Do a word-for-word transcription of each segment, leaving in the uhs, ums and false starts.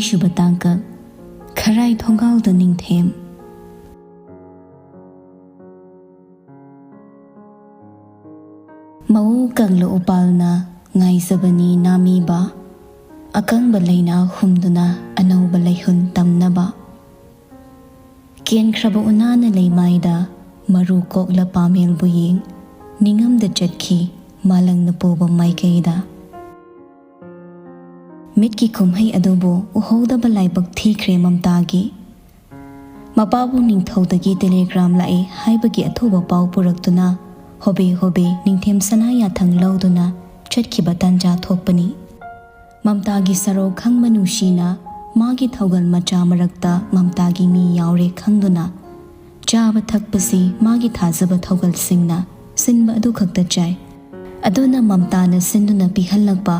ꯁꯨꯕ ꯇꯥꯡꯀꯛ, ꯈꯔꯥꯏ ꯊꯣꯡꯒꯥꯜꯗ ꯅꯤꯡꯊꯦꯝ꯫ ꯃꯎ ꯀꯪꯂ ꯎꯄꯥꯜꯅ ꯉꯥꯏꯖꯕꯅꯤ ꯅꯥꯃꯤꯕ, ꯑꯀꯪꯕ ꯂꯩꯅꯥ ꯍꯨꯝꯗꯨꯅ ꯑꯅꯧꯕ ꯂꯩꯍꯨꯟ ꯇꯝꯅꯕ꯫ ꯀꯦꯟꯈ꯭ꯔꯕ ꯎꯅꯥꯅ ꯂꯩꯃꯥꯏꯗ ꯃꯔꯨ ꯀꯣꯛꯂ ꯄꯥꯃꯦꯜꯕꯨ ꯌꯦꯡ, ꯅꯤꯡꯉꯝꯗ ꯆꯠꯈꯤ ꯃꯥꯂꯪꯅ ꯄꯨꯕ ꯃꯥꯏꯀꯩꯗ꯫ ꯃꯤꯠꯀꯤ ꯀꯨꯝꯍꯩ ꯑꯗꯨꯕꯨ ꯎꯍꯧꯗꯕ ꯂꯥꯏꯕꯛ ꯊꯤꯈ꯭ꯔꯦ ꯃꯝꯇꯥꯒꯤ꯫ ꯃꯄꯥꯕꯨ ꯅꯤꯡꯊꯧꯗꯒꯤ ꯇꯦꯂꯦꯒ꯭ꯔꯥꯝ ꯂꯥꯛꯏ ꯍꯥꯏꯕꯒꯤ ꯑꯊꯨꯕ ꯄꯥꯎ ꯄꯨꯔꯛꯇꯨꯅ ꯍꯣꯕꯦ ꯍꯣꯕꯦ ꯅꯤꯡꯊꯦꯝ ꯁꯅꯥ ꯌꯥꯊꯪ ꯂꯧꯗꯨꯅ ꯆꯠꯈꯤꯕ ꯇꯥꯟꯖꯥ ꯊꯣꯛꯄꯅꯤ꯫ ꯃꯝꯇꯥꯒꯤ ꯁꯔꯧ ꯈꯪꯕ ꯅꯨꯡꯁꯤꯅ ꯃꯥꯒꯤ ꯊꯧꯒꯜ ꯃꯆꯥ ꯃꯔꯛꯇ ꯃꯝꯇꯥꯒꯤ ꯃꯤ ꯌꯥꯎꯔꯦ ꯈꯪꯗꯨꯅ ꯆꯥꯕ ꯊꯛꯄꯁꯤ ꯃꯥꯒꯤ ꯊꯥꯖꯕ ꯊꯧꯒꯜꯁꯤꯡꯅ ꯁꯤꯟꯕ ꯑꯗꯨ ꯈꯛꯇ ꯆꯥꯏ꯫ ꯑꯗꯨꯅ ꯃꯝꯇꯥꯅ ꯁꯤꯟꯗꯨꯅ ꯄꯤꯍꯜꯂꯛꯄ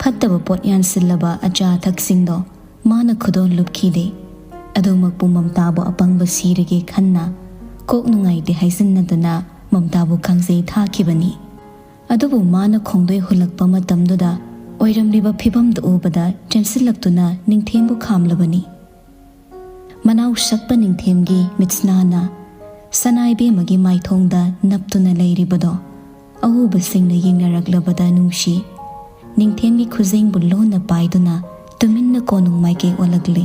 ꯐꯠꯇꯕ ꯄꯣꯠ ꯌꯥꯟꯁꯤꯜꯂꯕ ꯑꯆꯥ ꯑꯊꯛꯁꯤꯡꯗꯣ ꯃꯥꯅ ꯈꯨꯗꯣꯜ ꯂꯨꯞꯈꯤꯗꯦ꯫ ꯑꯗꯨꯃꯛꯄꯨ ꯃꯝꯇꯥꯕꯨ ꯑꯄꯪꯕ ꯁꯤꯔꯒꯦ ꯈꯟꯅ ꯀꯣꯛ ꯅꯨꯡꯉꯥꯏꯇꯦ ꯍꯥꯏꯖꯤꯟꯅꯗꯨꯅ ꯃꯝꯇꯥꯕꯨ ꯀꯥꯡꯖꯩ ꯊꯥꯈꯤꯕꯅꯤ꯫ ꯑꯗꯨꯕꯨ ꯃꯥꯅ ꯈꯣꯡꯗꯣꯏ ꯍꯨꯜꯂꯛꯄ ꯃꯇꯝꯗꯨꯗ ꯑꯣꯏꯔꯝꯂꯤꯕ ꯐꯤꯕꯝꯗꯨ ꯎꯕꯗ ꯆꯦꯟꯁꯤꯜꯂꯛꯇꯨꯅ ꯅꯤꯡꯊꯦꯝꯕꯨ ꯈꯥꯝꯂꯕꯅꯤ꯫ ꯃꯅꯥꯎ ꯁꯛꯄ ꯅꯤꯡꯊꯦꯝꯒꯤ ꯃꯤꯠꯁꯅꯥꯅ ꯁꯅꯥ ꯏꯕꯦꯝꯃꯒꯤ ꯃꯥꯏꯊꯣꯡꯗ ꯅꯞꯇꯨꯅ ꯂꯩꯔꯤꯕꯗꯣ ꯑꯎꯕꯁꯤꯡꯅ ꯌꯦꯡꯅꯔꯛꯂꯕꯗ ꯅꯨꯡꯁꯤ꯫ ꯅꯤꯡꯊꯦꯝꯒꯤ ꯈꯨꯖꯦꯡꯕꯨ ꯂꯣꯟꯅ ꯄꯥꯏꯗꯨꯅ ꯇꯨꯃꯤꯟꯅ ꯀꯣꯅꯨꯡ ꯃꯥꯏꯀꯩ ꯑꯣꯜꯂꯛꯂꯦ꯫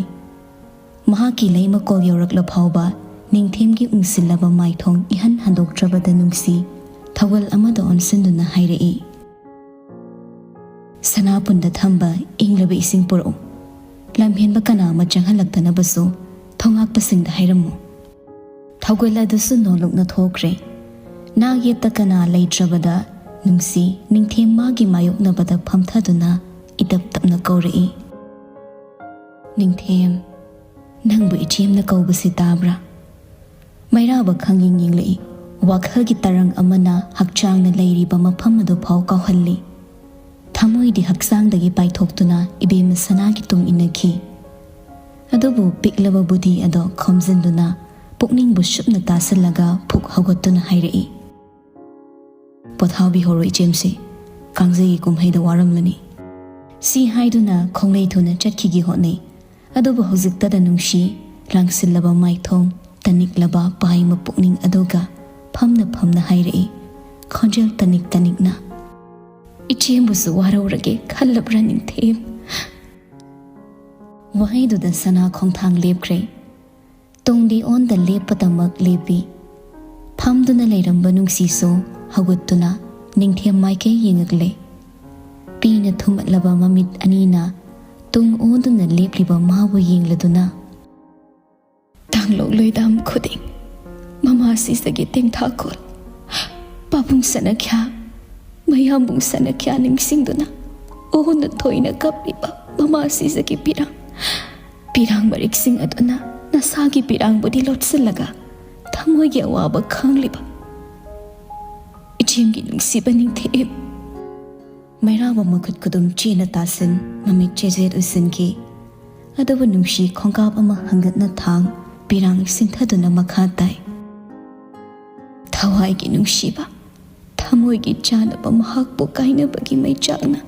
ꯃꯍꯥꯛꯀꯤ ꯂꯩꯃꯀꯣꯜ ꯌꯧꯔꯛꯂ ꯐꯥꯎꯕ ꯅꯤꯡꯊꯦꯝꯒꯤ ꯎꯪꯁꯤꯜꯂꯕ ꯃꯥꯏꯊꯣꯡ ꯏꯍꯟ ꯍꯟꯗꯣꯛꯇ꯭ꯔꯕꯗ ꯅꯨꯡꯁꯤ ꯊꯧꯒꯜ ꯑꯃꯗ ꯑꯣꯟꯁꯤꯟꯗꯨꯅ ꯍꯥꯏꯔꯛꯏ, "ꯁꯅꯥꯄꯨꯟꯗ ꯊꯝꯕ ꯏꯪꯂꯕ ꯏꯁꯤꯡ ꯄꯨꯔꯛꯎ꯫ ꯂꯝꯍꯦꯟꯕ ꯀꯅꯥ ꯑꯃ ꯆꯪꯍꯜꯂꯛꯇꯅꯕꯁꯨ ꯊꯣꯡꯉꯥꯛꯄꯁꯤꯡꯗ ꯍꯥꯏꯔꯝꯃꯨ꯫" ꯊꯧꯒꯜ ꯑꯗꯨꯁꯨ ꯅꯣꯂꯨꯛꯅ ꯊꯣꯛꯈ꯭ꯔꯦ꯫ ꯅꯥ ꯌꯦꯠꯇ ꯀꯅꯥ ꯂꯩꯇ꯭ꯔꯕꯗ ꯅꯨꯡꯁꯤ ꯅꯤꯡꯊꯦꯝ ꯃꯥꯒꯤ ꯃꯥꯌꯣꯛꯅꯕꯗ ꯐꯝꯊꯗꯨꯅ ꯏꯇꯞ ꯇꯞꯅ ꯀꯧꯔꯛꯏ, "ꯅꯤꯡꯊꯦꯝ, ꯅꯪꯕꯨ ꯏꯆꯦꯝꯅ ꯀꯧꯕꯁꯤ ꯇꯥꯕ꯭ꯔꯥ?" ꯃꯩꯔꯥꯕ ꯈꯪꯌꯦꯡ ꯌꯦꯡꯂꯛꯏ꯫ ꯋꯥꯈꯜꯒꯤ ꯇꯔꯪ ꯑꯃꯅ ꯍꯛꯆꯥꯡꯅ ꯂꯩꯔꯤꯕ ꯃꯐꯝ ꯑꯗꯨ ꯐꯥꯎ ꯀꯥꯎꯍꯜꯂꯤ꯫ ꯊꯃꯣꯏꯗꯤ ꯍꯛꯆꯥꯡꯗꯒꯤ ꯄꯥꯏꯊꯣꯛꯇꯨꯅ ꯏꯕꯦꯝꯃ ꯁꯅꯥꯒꯤ ꯇꯨꯡ ꯏꯟꯅꯈꯤ꯫ ꯑꯗꯨꯕꯨ ꯄꯤꯛꯂꯕ ꯕꯨꯙꯤ ꯑꯗꯣ ꯈꯣꯝꯖꯤꯟꯗꯨꯅ ꯄꯨꯛꯅꯤꯡꯕꯨ ꯁꯨꯞꯅ ꯇꯥꯁꯤꯜꯂꯒ ꯐꯨꯛ ꯍꯧꯒꯠꯇꯨꯅ ꯍꯥꯏꯔꯛꯏ, "ꯄꯣꯊꯥꯕꯤꯍꯧꯔꯣ ꯏꯆꯦꯝꯁꯤ, ꯀꯥꯡꯖꯩꯒꯤ ꯀꯨꯝꯍꯩꯗ ꯋꯥꯔꯝꯂꯅꯤ꯫" ꯁꯤ ꯍꯥꯏꯗꯨꯅ ꯈꯣꯡꯂꯩ ꯊꯨꯅ ꯆꯠꯈꯤꯒꯦ ꯍꯣꯠꯅꯩ꯫ ꯑꯗꯨꯕꯨ ꯍꯧꯖꯤꯛꯇꯗ ꯅꯨꯡꯁꯤ ꯂꯥꯡꯁꯤꯜꯂꯕ ꯃꯥꯏꯊꯣꯡ, ꯇꯅꯤꯛꯂꯕ ꯄꯥꯏꯃ ꯄꯨꯛꯅꯤꯡ ꯑꯗꯨꯒ ꯐꯝꯅ ꯐꯝꯅ ꯍꯥꯏꯔꯛꯏ, ꯈꯣꯟꯖꯦꯜ ꯇꯅꯤꯛ ꯇꯅꯤꯛꯅ, "ꯏꯆꯦꯝꯕꯨꯁꯨ ꯋꯥꯔꯧꯔꯒꯦ ꯈꯜꯂꯕ꯭ꯔꯥ ꯅꯤꯡꯊꯦꯝ?" ꯋꯥꯍꯩꯗꯨꯗ ꯁꯅꯥ ꯈꯣꯡꯊꯥꯡ ꯂꯦꯞꯈ꯭ꯔꯦ꯫ ꯇꯨꯡꯗꯤ ꯑꯣꯟꯗ ꯂꯦꯞꯄꯗꯃꯛ ꯂꯦꯞꯄꯤ꯫ ꯐꯝꯗꯨꯅ ꯂꯩꯔꯝꯕ ꯅꯨꯡꯁꯤꯁꯨ ꯍꯧꯒꯠꯇꯨꯅ ꯅꯤꯡꯊꯦꯝ ꯃꯥꯏꯀꯩ ꯌꯦꯡꯉꯛꯂꯦ꯫ ꯄꯤꯅ ꯊꯨꯝꯃꯠꯂꯕ ꯃꯃꯤꯠ ꯑꯅꯤꯅ ꯇꯨꯡ ꯑꯣꯟꯗꯨꯅ ꯂꯦꯞꯂꯤꯕ ꯃꯥꯕꯨ ꯌꯦꯡꯂꯗꯨꯅ, "ꯇꯥꯡꯂꯧ ꯂꯣꯏꯗꯥꯝ ꯈꯨꯗꯤꯡ ꯃꯃꯥ ꯁꯤꯖꯒꯤ ꯇꯦꯡꯊꯥꯈꯣꯜ, ꯄꯥꯕꯨꯡ ꯁꯅꯈ꯭ꯌꯥ, ꯃꯌꯥꯝꯕꯨꯡ ꯁꯅꯈ꯭ꯌꯥ ꯅꯤꯡꯁꯤꯡꯗꯨꯅ ꯑꯣꯟꯅ ꯊꯣꯏꯅ ꯀꯞꯂꯤꯕ ꯃꯃꯥ ꯁꯤꯖꯒꯤ ꯄꯤꯔꯥꯡ, ꯄꯤꯔꯥꯡ ꯃꯔꯤꯛꯁꯤꯡ ꯑꯗꯨꯅ ꯅꯁꯥꯒꯤ ꯄꯤꯔꯥꯡꯕꯨꯗꯤ ꯂꯣꯠꯁꯤꯜꯂꯒ ꯊꯃꯣꯏꯒꯤ ꯑꯋꯥꯕ ꯈꯥꯡꯂꯤꯕ ꯏꯆꯦꯝꯒꯤ ꯅꯨꯡꯁꯤꯕ ꯅꯤꯡꯊꯦꯝ꯫" ꯃꯩꯔꯥꯕ ꯃꯈꯨꯠ ꯈꯨꯗꯨꯝ ꯆꯦꯅ ꯇꯥꯁꯤꯟ, ꯃꯃꯤꯠ ꯆꯦꯖꯦꯠ ꯎꯏꯁꯤꯟꯈꯤ꯫ ꯑꯗꯨꯕꯨ ꯅꯨꯡꯁꯤ ꯈꯣꯡꯀꯥꯞ ꯑꯃ ꯍꯪꯒꯠꯅ ꯊꯥꯡ, ꯄꯤꯔꯥꯡ ꯁꯤꯟꯊꯗꯨꯅ ꯃꯈꯥ ꯇꯥꯏ꯫ ꯊꯋꯥꯏꯒꯤ ꯅꯨꯡꯁꯤꯕ, ꯊꯃꯣꯏꯒꯤ ꯆꯥꯅꯕ ꯃꯍꯥꯛꯄꯨ ꯀꯥꯏꯅꯕꯒꯤ ꯃꯩꯆꯥꯛꯅ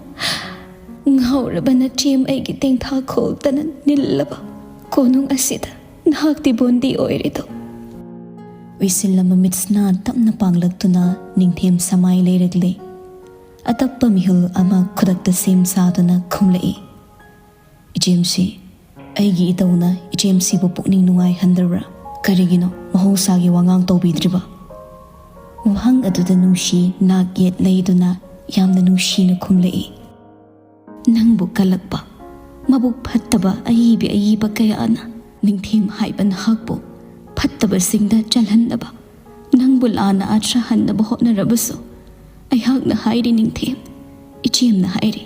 ꯉꯥꯎꯔꯕ ꯅꯆꯦꯝ ꯑꯩꯒꯤ ꯇꯦꯡꯊꯥ ꯈꯣꯜꯇꯅ ꯅꯤꯜꯂꯕ ꯀꯣꯅꯨꯡ ꯑꯁꯤꯗ ꯅꯍꯥꯛꯇꯤ ꯕꯣꯟꯗꯤ ꯑꯣꯏꯔꯦꯗꯣ꯫ ꯎꯏꯁꯤꯜꯂꯝꯕ ꯃꯤꯠꯁꯅꯥ ꯇꯞꯅ ꯄꯥꯡꯂꯛꯇꯨꯅ ꯅꯤꯡꯊꯦꯝ ꯁꯃꯥꯏ ꯂꯩꯔꯛꯂꯦ꯫ ꯑꯇꯞꯄ ꯃꯤꯍꯨꯜ ꯑꯃ ꯈꯨꯗꯛꯇ ꯁꯦꯝ ꯁꯥꯗꯨꯅ ꯈꯨꯝꯂꯛꯏ, "ꯏꯆꯦꯝꯁꯤ, ꯑꯩꯒꯤ ꯏꯇꯧꯅ ꯏꯆꯦꯝꯁꯤꯕꯨ ꯄꯨꯛꯅꯤꯡ ꯅꯨꯡꯉꯥꯏꯍꯟꯗ꯭ꯔꯕ꯭ꯔꯥ? ꯀꯔꯤꯒꯤꯅꯣ ꯃꯍꯧꯁꯥꯒꯤ ꯋꯥꯉꯥꯡ ꯇꯧꯕꯤꯗ꯭ꯔꯤꯕ?" ꯋꯥꯍꯪ ꯑꯗꯨꯗ ꯅꯨꯡꯁꯤ ꯅꯥꯛ ꯌꯦꯠ ꯂꯩꯗꯨꯅ ꯌꯥꯝꯅ ꯅꯨꯡꯁꯤꯅ ꯈꯨꯝꯂꯛꯏ, "ꯅꯪꯕꯨ ꯀꯜꯂꯛꯄ, ꯃꯕꯨꯛ ꯐꯠꯇꯕ ꯑꯏꯕ ꯑꯏꯕ ꯀꯌꯥꯅ ꯅꯤꯡꯊꯦꯝ ꯍꯥꯏꯕ ꯅꯍꯥꯛꯄꯨ ꯐꯠꯇꯕꯁꯤꯡꯗ ꯆꯜꯍꯟꯅꯕ, ꯅꯪꯕꯨ ꯂꯥꯟꯅ ꯑꯥꯊ꯭ꯔꯍꯟꯅꯕ ꯍꯣꯠꯅꯔꯕꯁꯨ, ꯑꯩꯍꯥꯛꯅ ꯍꯥꯏꯔꯤ ꯅꯤꯡꯊꯦꯝ, ꯏꯆꯦꯝꯅ ꯍꯥꯏꯔꯤ,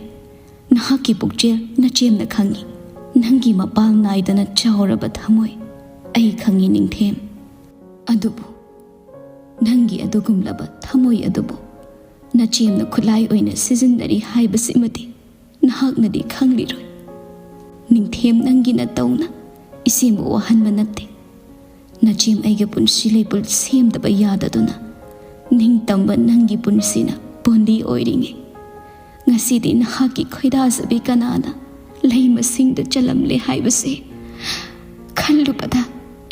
ꯅꯍꯥꯛꯀꯤ ꯄꯨꯛꯆꯦꯜ ꯅꯆꯦꯝꯅ ꯈꯪꯏ, ꯅꯪꯒꯤ ꯃꯄꯥꯡ ꯅꯥꯏꯗꯅ ꯆꯥꯎꯔꯕ ꯊꯃꯣꯏ ꯑꯩ ꯈꯪꯏ ꯅꯤꯡꯊꯦꯝ꯫ ꯑꯗꯨꯕꯨ ꯅꯪꯒꯤ ꯑꯗꯨꯒꯨꯝꯂꯕ ꯊꯃꯣꯏ ꯑꯗꯨꯕꯨ ꯅꯆꯦꯝꯅ ꯈꯨꯠꯂꯥꯏ ꯑꯣꯏꯅ ꯁꯤꯖꯤꯟꯅꯔꯤ ꯍꯥꯏꯕꯁꯤꯃꯗꯤ ꯅꯍꯥꯛꯅꯗꯤ ꯈꯪꯂꯤꯔꯣꯏ꯫ ꯅꯤꯡꯊꯦꯝ, ꯅꯪꯒꯤ ꯅꯇꯧꯅ ꯏꯆꯦꯝꯕꯨ ꯋꯥꯍꯟꯕ ꯅꯠꯇꯦ꯫ ꯅꯆꯦꯝ ꯑꯩꯒꯤ ꯄꯨꯟꯁꯤ ꯂꯩꯄꯨꯜ ꯁꯦꯝꯗꯕ ꯌꯥꯗꯗꯨꯅ ꯅꯤꯡꯇꯝꯕ ꯅꯪꯒꯤ ꯄꯨꯟꯁꯤꯅ ꯕꯣꯟꯗꯤ ꯑꯣꯏꯔꯤꯉꯩ, ꯉꯁꯤꯗꯤ ꯅꯍꯥꯛꯀꯤ ꯈꯣꯏꯗꯥꯖꯕꯤ ꯀꯅꯥꯅ ꯂꯩꯃꯁꯤꯡꯗ ꯆꯜꯂꯝꯂꯦ ꯍꯥꯏꯕꯁꯦ ꯈꯜꯂꯨꯕꯗ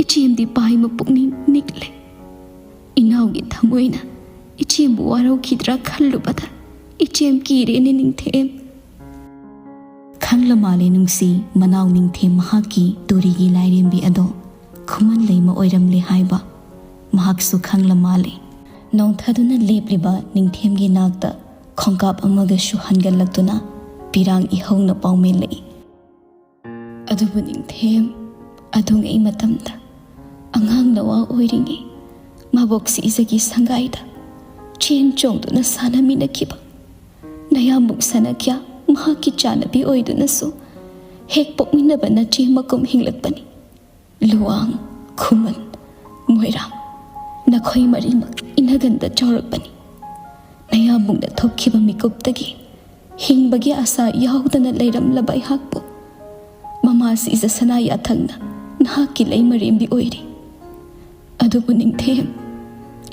ꯏꯆꯦꯝꯗꯤ ꯄꯥꯏꯃ ꯄꯨꯛꯅꯤꯡ ꯅꯤꯛꯂꯦ꯫ ꯏꯅꯥꯎꯒꯤ ꯊꯃꯣꯏꯅ ꯏꯆꯦꯝꯕꯨ ꯋꯥꯔꯧꯈꯤꯗ꯭ꯔꯥ ꯈꯜꯂꯨꯕꯗ ꯏꯆꯦꯝ ꯀꯤꯔꯦꯅꯦ ꯅꯤꯡꯊꯦꯝ꯫ ꯈꯪꯂ ꯃꯥꯜꯂꯦ ꯅꯨꯡꯁꯤ ꯃꯅꯥꯎ ꯅꯤꯡꯊꯦꯝ ꯃꯍꯥꯛꯀꯤ ꯇꯨꯔꯤꯒꯤ ꯂꯥꯏꯔꯦꯝꯕꯤ ꯑꯗꯣ ꯈꯨꯃꯟ ꯂꯩꯃ ꯑꯣꯏꯔꯝꯂꯦ ꯍꯥꯏꯕ꯫ ꯃꯍꯥꯛꯁꯨ ꯈꯪꯂ ꯃꯥꯜꯂꯦ꯫ ꯅꯣꯡꯊꯗꯨꯅ ꯂꯦꯞꯂꯤꯕ ꯅꯤꯡꯊꯦꯝꯒꯤ ꯅꯥꯛꯇ ꯈꯣꯡꯀꯥꯞ ꯑꯃꯒꯁꯨ ꯍꯟꯒꯠꯂꯛꯇꯨꯅ ꯄꯤꯔꯥꯡ ꯏꯍꯧꯅ ꯄꯥꯎꯃꯦꯜꯂꯛꯏ꯫ ꯑꯗꯨꯕꯨ ꯅꯤꯡꯊꯦꯝ, ꯑꯗꯨꯉꯩ ꯃꯇꯝꯗ ꯑꯉꯥꯡ ꯅꯋꯥ ꯑꯣꯏꯔꯤꯉꯩ ꯃꯕꯣꯛ ꯁꯤꯖꯒꯤ ꯁꯪꯒꯥꯏꯗ ꯆꯦꯟ ꯆꯣꯡꯗꯨꯅ ꯁꯥꯟꯅꯃꯤꯟꯅꯈꯤꯕ ꯅꯌꯥꯝꯕꯨꯡ ꯁꯅꯥꯀ꯭ꯌꯥ ꯃꯍꯥꯛꯀꯤ ꯆꯥꯟꯅꯕꯤ ꯑꯣꯏꯗꯨꯅꯁꯨ ꯍꯦꯛ ꯄꯣꯛꯃꯤꯟꯅꯕ ꯅꯆꯦ ꯃꯀꯨꯝ ꯍꯤꯡꯂꯛꯄꯅꯤ꯫ ꯂꯨꯋꯥꯡ, ꯈꯨꯃꯟ, ꯃꯣꯏꯔꯥꯡ, ꯅꯈꯣꯏ ꯃꯔꯤꯃꯛ ꯏꯅꯒꯟꯗ ꯆꯥꯎꯔꯛꯄꯅꯤ꯫ ꯅꯌꯥꯝꯕꯨꯡꯅ ꯊꯣꯛꯈꯤꯕ ꯃꯤꯀꯨꯞꯇꯒꯤ ꯍꯤꯡꯕꯒꯤ ꯑꯥꯁꯥ ꯌꯥꯎꯗꯅ ꯂꯩꯔꯝꯂꯕ ꯑꯩꯍꯥꯛꯄꯨ ꯃꯃꯥ ꯁꯤꯖ ꯁꯅꯥ ꯌꯥꯊꯪꯅ ꯅꯍꯥꯛꯀꯤ ꯂꯩꯃꯔꯦꯝꯕꯤ ꯑꯣꯏꯔꯤ꯫ ꯑꯗꯨꯕꯨ ꯅꯤꯡꯊꯦꯝ,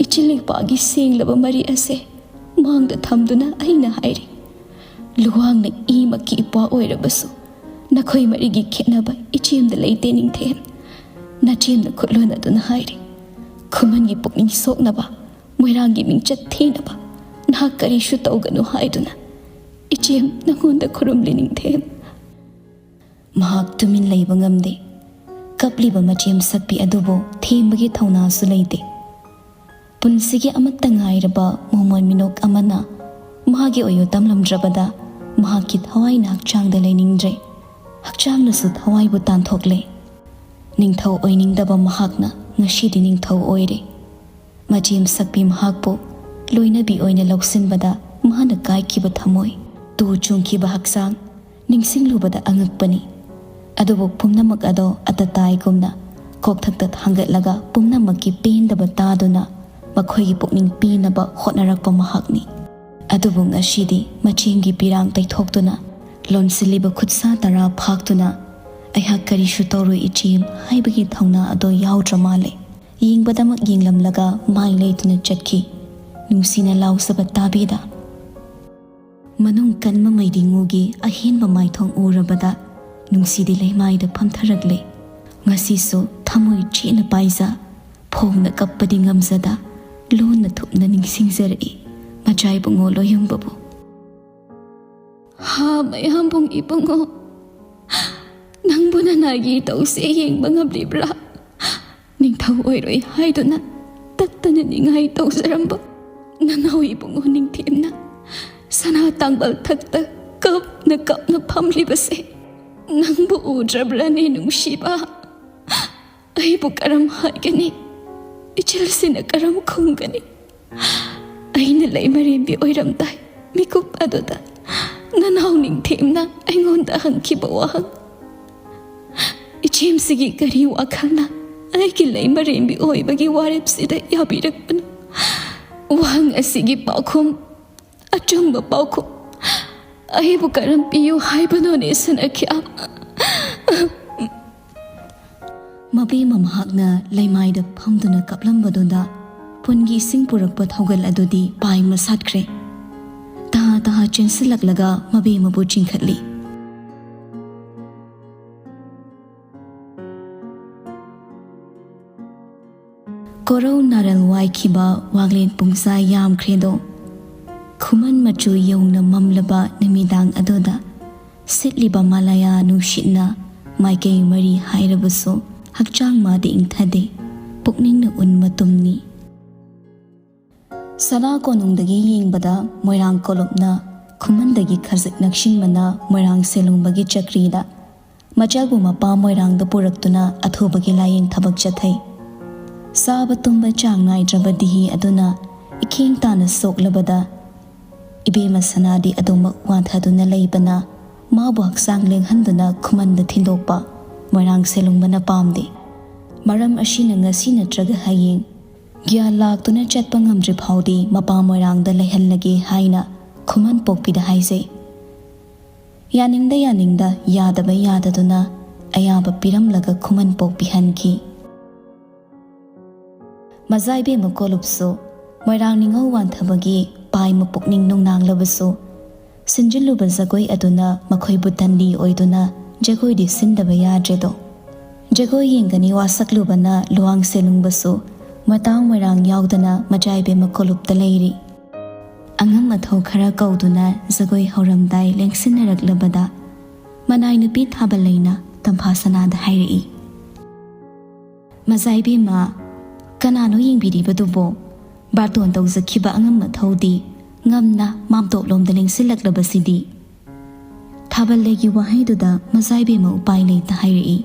ꯏꯆꯤꯜ ꯏꯄꯥꯒꯤ ꯁꯦꯡꯂꯕ ꯃꯔꯤ ꯑꯁꯦ ꯃꯥꯡꯗ ꯊꯝꯗꯨꯅ ꯑꯩꯅ ꯍꯥꯏꯔꯤ, ꯂꯨꯋꯥꯡꯅ ꯏꯃꯛꯀꯤ ꯏꯄ꯭ꯋꯥ ꯑꯣꯏꯔꯕꯁꯨ ꯅꯈꯣꯏ ꯃꯔꯤꯒꯤ ꯈꯦꯠꯅꯕ ꯏꯆꯦꯝꯗ ꯂꯩꯇꯦ ꯅꯤꯡꯊꯦꯝ꯫ ꯅꯆꯦꯝꯅ ꯈꯨꯠꯂꯣꯟꯅꯗꯨꯅ ꯍꯥꯏꯔꯤ, ꯈꯨꯃꯟꯒꯤ ꯄꯨꯛꯅꯤꯡ ꯁꯣꯛꯅꯕ, ꯃꯣꯏꯔꯥꯡꯒꯤ ꯃꯤꯡꯆꯠ ꯊꯤꯅꯕ ꯅꯍꯥꯛ ꯀꯔꯤꯁꯨ ꯇꯧꯒꯅꯨ ꯍꯥꯏꯗꯨꯅ ꯏꯆꯦꯝ ꯅꯉꯣꯟꯗ ꯈꯨꯔꯨꯝꯂꯤ ꯅꯤꯡꯊꯦꯝ꯫ ꯃꯍꯥꯛ ꯇꯨꯃꯤꯟ ꯂꯩꯕ ꯉꯝꯗꯦ꯫ ꯀꯞꯂꯤꯕ ꯃꯆꯦꯝ ꯁꯛꯄꯤ ꯑꯗꯨꯕꯨ ꯊꯦꯝꯕꯒꯤ ꯊꯧꯅꯥꯁꯨ ꯂꯩꯇꯦ꯫ ꯄꯨꯟꯁꯤꯒꯤ ꯑꯃꯠꯇ ꯉꯥꯏꯔꯕ ꯃꯣꯃꯣꯟ ꯃꯤꯅꯣꯛ ꯑꯃꯅ ꯃꯥꯒꯤ ꯑꯣꯏꯌꯨ ꯇꯝꯂꯝꯗ꯭ꯔꯕꯗ ꯃꯍꯥꯛꯀꯤ ꯊꯋꯥꯏꯅ ꯍꯛꯆꯥꯡꯗ ꯂꯩꯅꯤꯡꯗ꯭ꯔꯦ꯫ ꯍꯛꯆꯥꯡꯅꯁꯨ ꯊꯋꯥꯏꯕꯨ ꯇꯥꯟꯊꯣꯛꯂꯦ꯫ ꯅꯤꯡꯊꯧ ꯑꯣꯏꯅꯤꯡꯗꯕ ꯃꯍꯥꯛꯅ ꯉꯁꯤꯗꯤ ꯅꯤꯡꯊꯧ ꯑꯣꯏꯔꯦ꯫ ꯃꯆꯦꯝ ꯁꯛꯄꯤ ꯃꯍꯥꯛꯄꯨ ꯂꯣꯏꯅꯕꯤ ꯑꯣꯏꯅ ꯂꯧꯁꯤꯟꯕꯗ ꯃꯍꯥꯛꯅ ꯀꯥꯏꯈꯤꯕ ꯊꯃꯣꯏ, ꯇꯨ ꯆꯨꯡꯈꯤꯕ ꯍꯛꯆꯥꯡ, ꯅꯤꯡꯁꯤꯡꯂꯨꯕꯗ ꯑꯉꯛꯄꯅꯤ꯫ ꯑꯗꯨꯕꯨ ꯄꯨꯝꯅꯃꯛ ꯑꯗꯣ ꯑꯇꯇꯥꯏꯒꯨꯝꯅ ꯀꯣꯛꯊꯛꯇ ꯊꯥꯡꯒꯠꯂꯒ ꯄꯨꯝꯅꯃꯛꯀꯤ ꯄꯦꯟꯗꯕ ꯇꯥꯗꯨꯅ ꯃꯈꯣꯏꯒꯤ ꯄꯨꯛꯅꯤꯡ ꯄꯦꯟꯅꯕ ꯍꯣꯠꯅꯔꯛꯄ ꯃꯍꯥꯛꯅꯤ꯫ ꯑꯗꯨꯕꯨ ꯉꯁꯤꯗꯤ ꯃꯆꯦꯝꯒꯤ ꯄꯤꯔꯥꯡ ꯇꯩꯊꯣꯛꯇꯨꯅ ꯂꯣꯟꯁꯤꯜꯂꯤꯕ ꯈꯨꯠꯁꯥ ꯇꯔꯥ ꯐꯥꯛꯇꯨꯅ, "ꯑꯩꯍꯥꯛ ꯀꯔꯤꯁꯨ ꯇꯧꯔꯣꯏ ꯏꯆꯦꯝ" ꯍꯥꯏꯕꯒꯤ ꯊꯧꯅꯥ ꯑꯗꯣ ꯌꯥꯎꯗ꯭ꯔ ꯃꯥꯜꯂꯦ꯫ ꯌꯦꯡꯕꯗꯃꯛ ꯌꯦꯡꯂꯝꯂꯒ ꯃꯥꯏ ꯂꯩꯇꯨꯅ ꯆꯠꯈꯤ꯫ ꯅꯨꯡꯁꯤꯅ ꯂꯥꯎꯖꯕ ꯇꯥꯕꯤꯗ꯫ ꯃꯅꯨꯡ ꯀꯟꯕ ꯃꯩꯗꯤꯉꯨꯒꯤ ꯑꯍꯦꯟꯕ ꯃꯥꯏꯊꯣꯡ ꯎꯔꯕꯗ ꯅꯨꯡꯁꯤꯗꯤ ꯂꯩꯃꯥꯏꯗ ꯐꯝꯊꯔꯛꯂꯦ꯫ ꯉꯁꯤꯁꯨ ꯊꯃꯣꯏ ꯆꯦꯠꯅ ꯄꯥꯏꯖ ꯐꯣꯡꯅ ꯀꯞꯄꯗꯤ ꯉꯝꯖꯗ ꯂꯣꯟꯅ ꯊꯨꯞꯅ ꯅꯤꯡꯁꯤꯡꯖꯔꯛꯏ ꯃꯆꯥ ꯏꯕꯨꯡꯉꯣ ꯂꯣꯌꯨꯝꯕꯕꯨ꯫ ꯍꯥ, ꯃꯌꯥꯝꯕꯨꯡ ꯏꯕꯨꯡꯉꯣ, ꯅꯪꯕꯨ ꯅꯅꯥꯒꯤ ꯇꯧꯁꯦ ꯌꯦꯡꯕ ꯉꯝꯂꯤꯕ꯭ꯔꯥ? ꯅꯤꯡꯊꯧ ꯑꯣꯏꯔꯣꯏ ꯍꯥꯏꯗꯨꯅ ꯇꯠꯇꯅ ꯅꯤꯡꯉꯥꯏ ꯇꯧꯖꯔꯝꯕ ꯅꯅꯥꯎ ꯏꯕꯨꯡꯉꯣ ꯅꯤꯡꯊꯦꯝꯅ ꯁꯅꯥ ꯇꯥꯡꯕꯜ ꯊꯛꯇ ꯀꯞꯅ ꯀꯞꯅ ꯐꯝꯂꯤꯕꯁꯦ ꯅꯪꯕꯨ ꯎꯗ꯭ꯔꯕ꯭ꯔꯅꯦ ꯅꯨꯡꯁꯤꯕ? ꯑꯩꯕꯨ ꯀꯔꯝ ꯍꯥꯏꯒꯅꯤ? ꯏꯆꯜꯁꯤꯅ ꯀꯔꯝ ꯈꯨꯝꯒꯅꯤ? ꯑꯩꯅ ꯂꯩꯃꯔꯦꯝꯕꯤ ꯑꯣꯏꯔꯝꯗꯥꯏ ꯃꯤꯀꯨꯞ ꯑꯗꯨꯗ ꯅꯅꯥꯎ ꯅꯤꯡꯊꯦꯝꯅ ꯑꯩꯉꯣꯟꯗ ꯍꯪꯈꯤꯕ ꯋꯥꯍꯪ, "ꯏꯆꯦꯝꯁꯤꯒꯤ ꯀꯔꯤ ꯋꯥꯈꯜꯅ ꯑꯩꯒꯤ ꯂꯩꯃꯔꯦꯝꯕꯤ ꯑꯣꯏꯕꯒꯤ ꯋꯥꯔꯦꯞꯁꯤꯗ ꯌꯥꯕꯤꯔꯛꯄꯅꯣ?" ꯋꯥꯍꯪ ꯑꯁꯤꯒꯤ ꯄꯥꯎꯈꯨꯝ, ꯑꯆꯨꯝꯕ ꯄꯥꯎꯈꯨꯝ ꯑꯩꯕꯨ ꯀꯔꯝ ꯄꯤꯌꯨ ꯍꯥꯏꯕꯅꯣꯅꯦ ꯁꯅꯥꯈ꯭ꯌꯥꯝ? ꯃꯕꯦꯝꯃ ꯃꯍꯥꯛꯅ ꯂꯩꯃꯥꯏꯗ ꯐꯝꯗꯨꯅ ꯀꯞꯂꯝꯕꯗꯨꯗ ꯄꯨꯟꯒꯤ ꯏꯁꯤꯡ ꯄꯨꯔꯛꯄ ꯊꯧꯒꯜ ꯑꯗꯨꯗꯤ ꯄꯥꯏ ꯃꯁꯥꯠꯈ꯭ꯔꯦ꯫ ꯇꯍꯥ ꯇꯍꯥ ꯆꯦꯟꯁꯤꯜꯂꯛꯂꯒ ꯃꯕꯦꯝꯃꯕꯨ ꯆꯤꯡꯈꯠꯂꯤ꯫ ꯀꯣꯔꯧ ꯅꯥꯔꯜ ꯋꯥꯏꯈꯤꯕ ꯋꯥꯡꯂꯦꯟ ꯄꯨꯡꯖꯥ ꯌꯥꯝꯈ꯭ꯔꯦꯗꯣ꯫ ꯈꯨꯃꯟ ꯃꯆꯨ ꯌꯧꯅ ꯃꯝꯂꯕ ꯅꯨꯃꯤꯗꯥꯡ ꯑꯗꯨꯗ ꯁꯤꯠꯂꯤꯕ ꯃꯂꯥꯌꯥ ꯅꯨꯡꯁꯤꯠꯅ ꯃꯥꯏꯀꯩ ꯃꯔꯤ ꯍꯥꯏꯔꯕꯁꯨ ꯍꯛꯆꯥꯡ ꯃꯥꯗꯤ ꯏꯪꯊꯗꯦ, ꯄꯨꯛꯅꯤꯡꯅ ꯎꯟ ꯃꯇꯨꯝꯅꯤ꯫ ꯁꯅꯥ ꯀꯣꯅꯨꯡꯗꯒꯤ ꯌꯦꯡꯕꯗ ꯃꯣꯏꯔꯥꯡ ꯀꯣꯂꯨꯞꯅ ꯈꯨꯃꯟꯗꯒꯤ ꯈꯖꯤꯛ ꯅꯛꯁꯤꯟꯕꯅ ꯃꯣꯏꯔꯥꯡ ꯁꯦꯂꯨꯡꯕꯒꯤ ꯆꯀ꯭ꯔꯤꯗ ꯃꯆꯥꯕꯨ ꯃꯄꯥ ꯃꯣꯏꯔꯥꯡꯗ ꯄꯨꯔꯛꯇꯨꯅ ꯑꯊꯨꯕꯒꯤ ꯂꯥꯌꯦꯡ ꯊꯕꯛ ꯆꯠꯊꯩ꯫ ꯆꯥꯕ ꯇꯨꯝꯕ ꯆꯥꯡ ꯅꯥꯏꯗ꯭ꯔꯕ ꯗꯤꯍꯤ ꯑꯗꯨꯅ ꯏꯈꯦꯡ ꯇꯥꯅ ꯁꯣꯛꯂꯕꯗ ꯏꯕꯦꯝꯃ ꯁꯅꯥꯗꯤ ꯑꯗꯨꯃꯛ ꯋꯥꯟꯊꯗꯨꯅ ꯂꯩꯕꯅ ꯃꯥꯕꯨ ꯍꯛꯆꯥꯡ ꯂꯦꯡꯍꯟꯗꯨꯅ ꯈꯨꯃꯟꯗ ꯊꯤꯟꯗꯣꯛꯄ ꯃꯣꯏꯔꯥꯡ ꯁꯦꯂꯨꯡꯕꯅ ꯄꯥꯝꯗꯦ꯫ ꯃꯔꯝ ꯑꯁꯤꯅ ꯉꯁꯤ ꯅꯠꯇ꯭ꯔꯒ ꯍꯌꯦꯡ ꯒ꯭ꯌꯥꯟ ꯂꯥꯛꯇꯨꯅ ꯆꯠꯄ ꯉꯝꯗ꯭ꯔꯤ ꯐꯥꯎꯗꯤ ꯃꯄꯥ ꯃꯣꯏꯔꯥꯡꯗ ꯂꯩꯍꯜꯂꯒꯦ ꯍꯥꯏꯅ ꯈꯨꯃꯟ ꯄꯣꯛꯄꯤꯗ ꯍꯥꯏꯖꯩ꯫ ꯌꯥꯅꯤꯡꯗ ꯌꯥꯅꯤꯡꯗ, ꯌꯥꯗꯕ ꯌꯥꯗꯗꯨꯅ ꯑꯌꯥꯕ ꯄꯤꯔꯝꯂꯒ ꯈꯨꯃꯟ ꯄꯣꯛꯄꯤꯍꯟꯈꯤ꯫ ꯃꯖꯥ ꯏꯕꯦꯝꯃ ꯀꯣꯂꯨꯞꯁꯨ ꯃꯣꯏꯔꯥꯡ ꯅꯤꯉꯧ ꯋꯥꯟꯊꯕꯒꯤ ꯄꯥꯏ ꯃꯄꯨꯛꯅꯤꯡ ꯅꯨꯡꯅꯥꯡꯂꯕꯁꯨ ꯁꯤꯟꯖꯤꯜꯂꯨꯕ ꯖꯒꯣꯏ ꯑꯗꯨꯅ ꯃꯈꯣꯏꯕꯨ ꯇꯟꯂꯤ ꯑꯣꯏꯗꯨꯅ ꯖꯒꯣꯏꯗꯤ ꯁꯤꯟꯗꯕ ꯌꯥꯗ꯭ꯔꯦꯗꯣ꯫ ꯖꯒꯣꯏ ꯌꯦꯡꯒꯅꯤ ꯋꯥꯁꯛꯂꯨꯕꯅ ꯂꯨꯋꯥꯡ ꯁꯦꯂꯨꯡꯕꯁꯨ ꯃꯇꯥꯡ ꯃꯣꯏꯔꯥꯡ ꯌꯥꯎꯗꯅ ꯃꯖꯥꯏꯕꯦꯝꯃ ꯀꯣꯂꯨꯞꯇ ꯂꯩꯔꯤ꯫ ꯑꯉꯝ ꯑꯊꯧ ꯈꯔ ꯀꯧꯗꯨꯅ ꯖꯒꯣꯏ ꯍꯧꯔꯝꯗꯥꯏ ꯂꯦꯡꯁꯤꯟꯅꯔꯛꯂꯕꯗ ꯃꯅꯥꯏ ꯅꯨꯄꯤ ꯊꯥꯕꯜꯂꯩꯅ ꯇꯝꯐꯥ ꯁꯅꯥꯗ ꯍꯥꯏꯔꯛꯏ, "ꯃꯖꯥꯏꯕꯦꯝꯃ, ꯀꯅꯥꯅꯣ ꯌꯦꯡꯕꯤꯔꯤꯕꯗꯨꯕꯣ? ꯕꯥꯔꯇꯣꯟ ꯇꯧꯖꯈꯤꯕ ꯑꯉꯝ ꯑꯊꯧꯗꯤ ꯉꯝꯅ ꯃꯥꯝꯇꯣꯞꯂꯣꯝꯗ ꯂꯦꯡꯁꯤꯜꯂꯛꯂꯕꯁꯤꯗꯤ?" ꯊꯥꯕꯜꯂꯩꯒꯤ ꯋꯥꯍꯩꯗꯨꯗ ꯃꯖꯥꯏꯕꯦꯝꯃ ꯎꯄꯥꯏ ꯂꯩꯇ ꯍꯥꯏꯔꯛꯏ,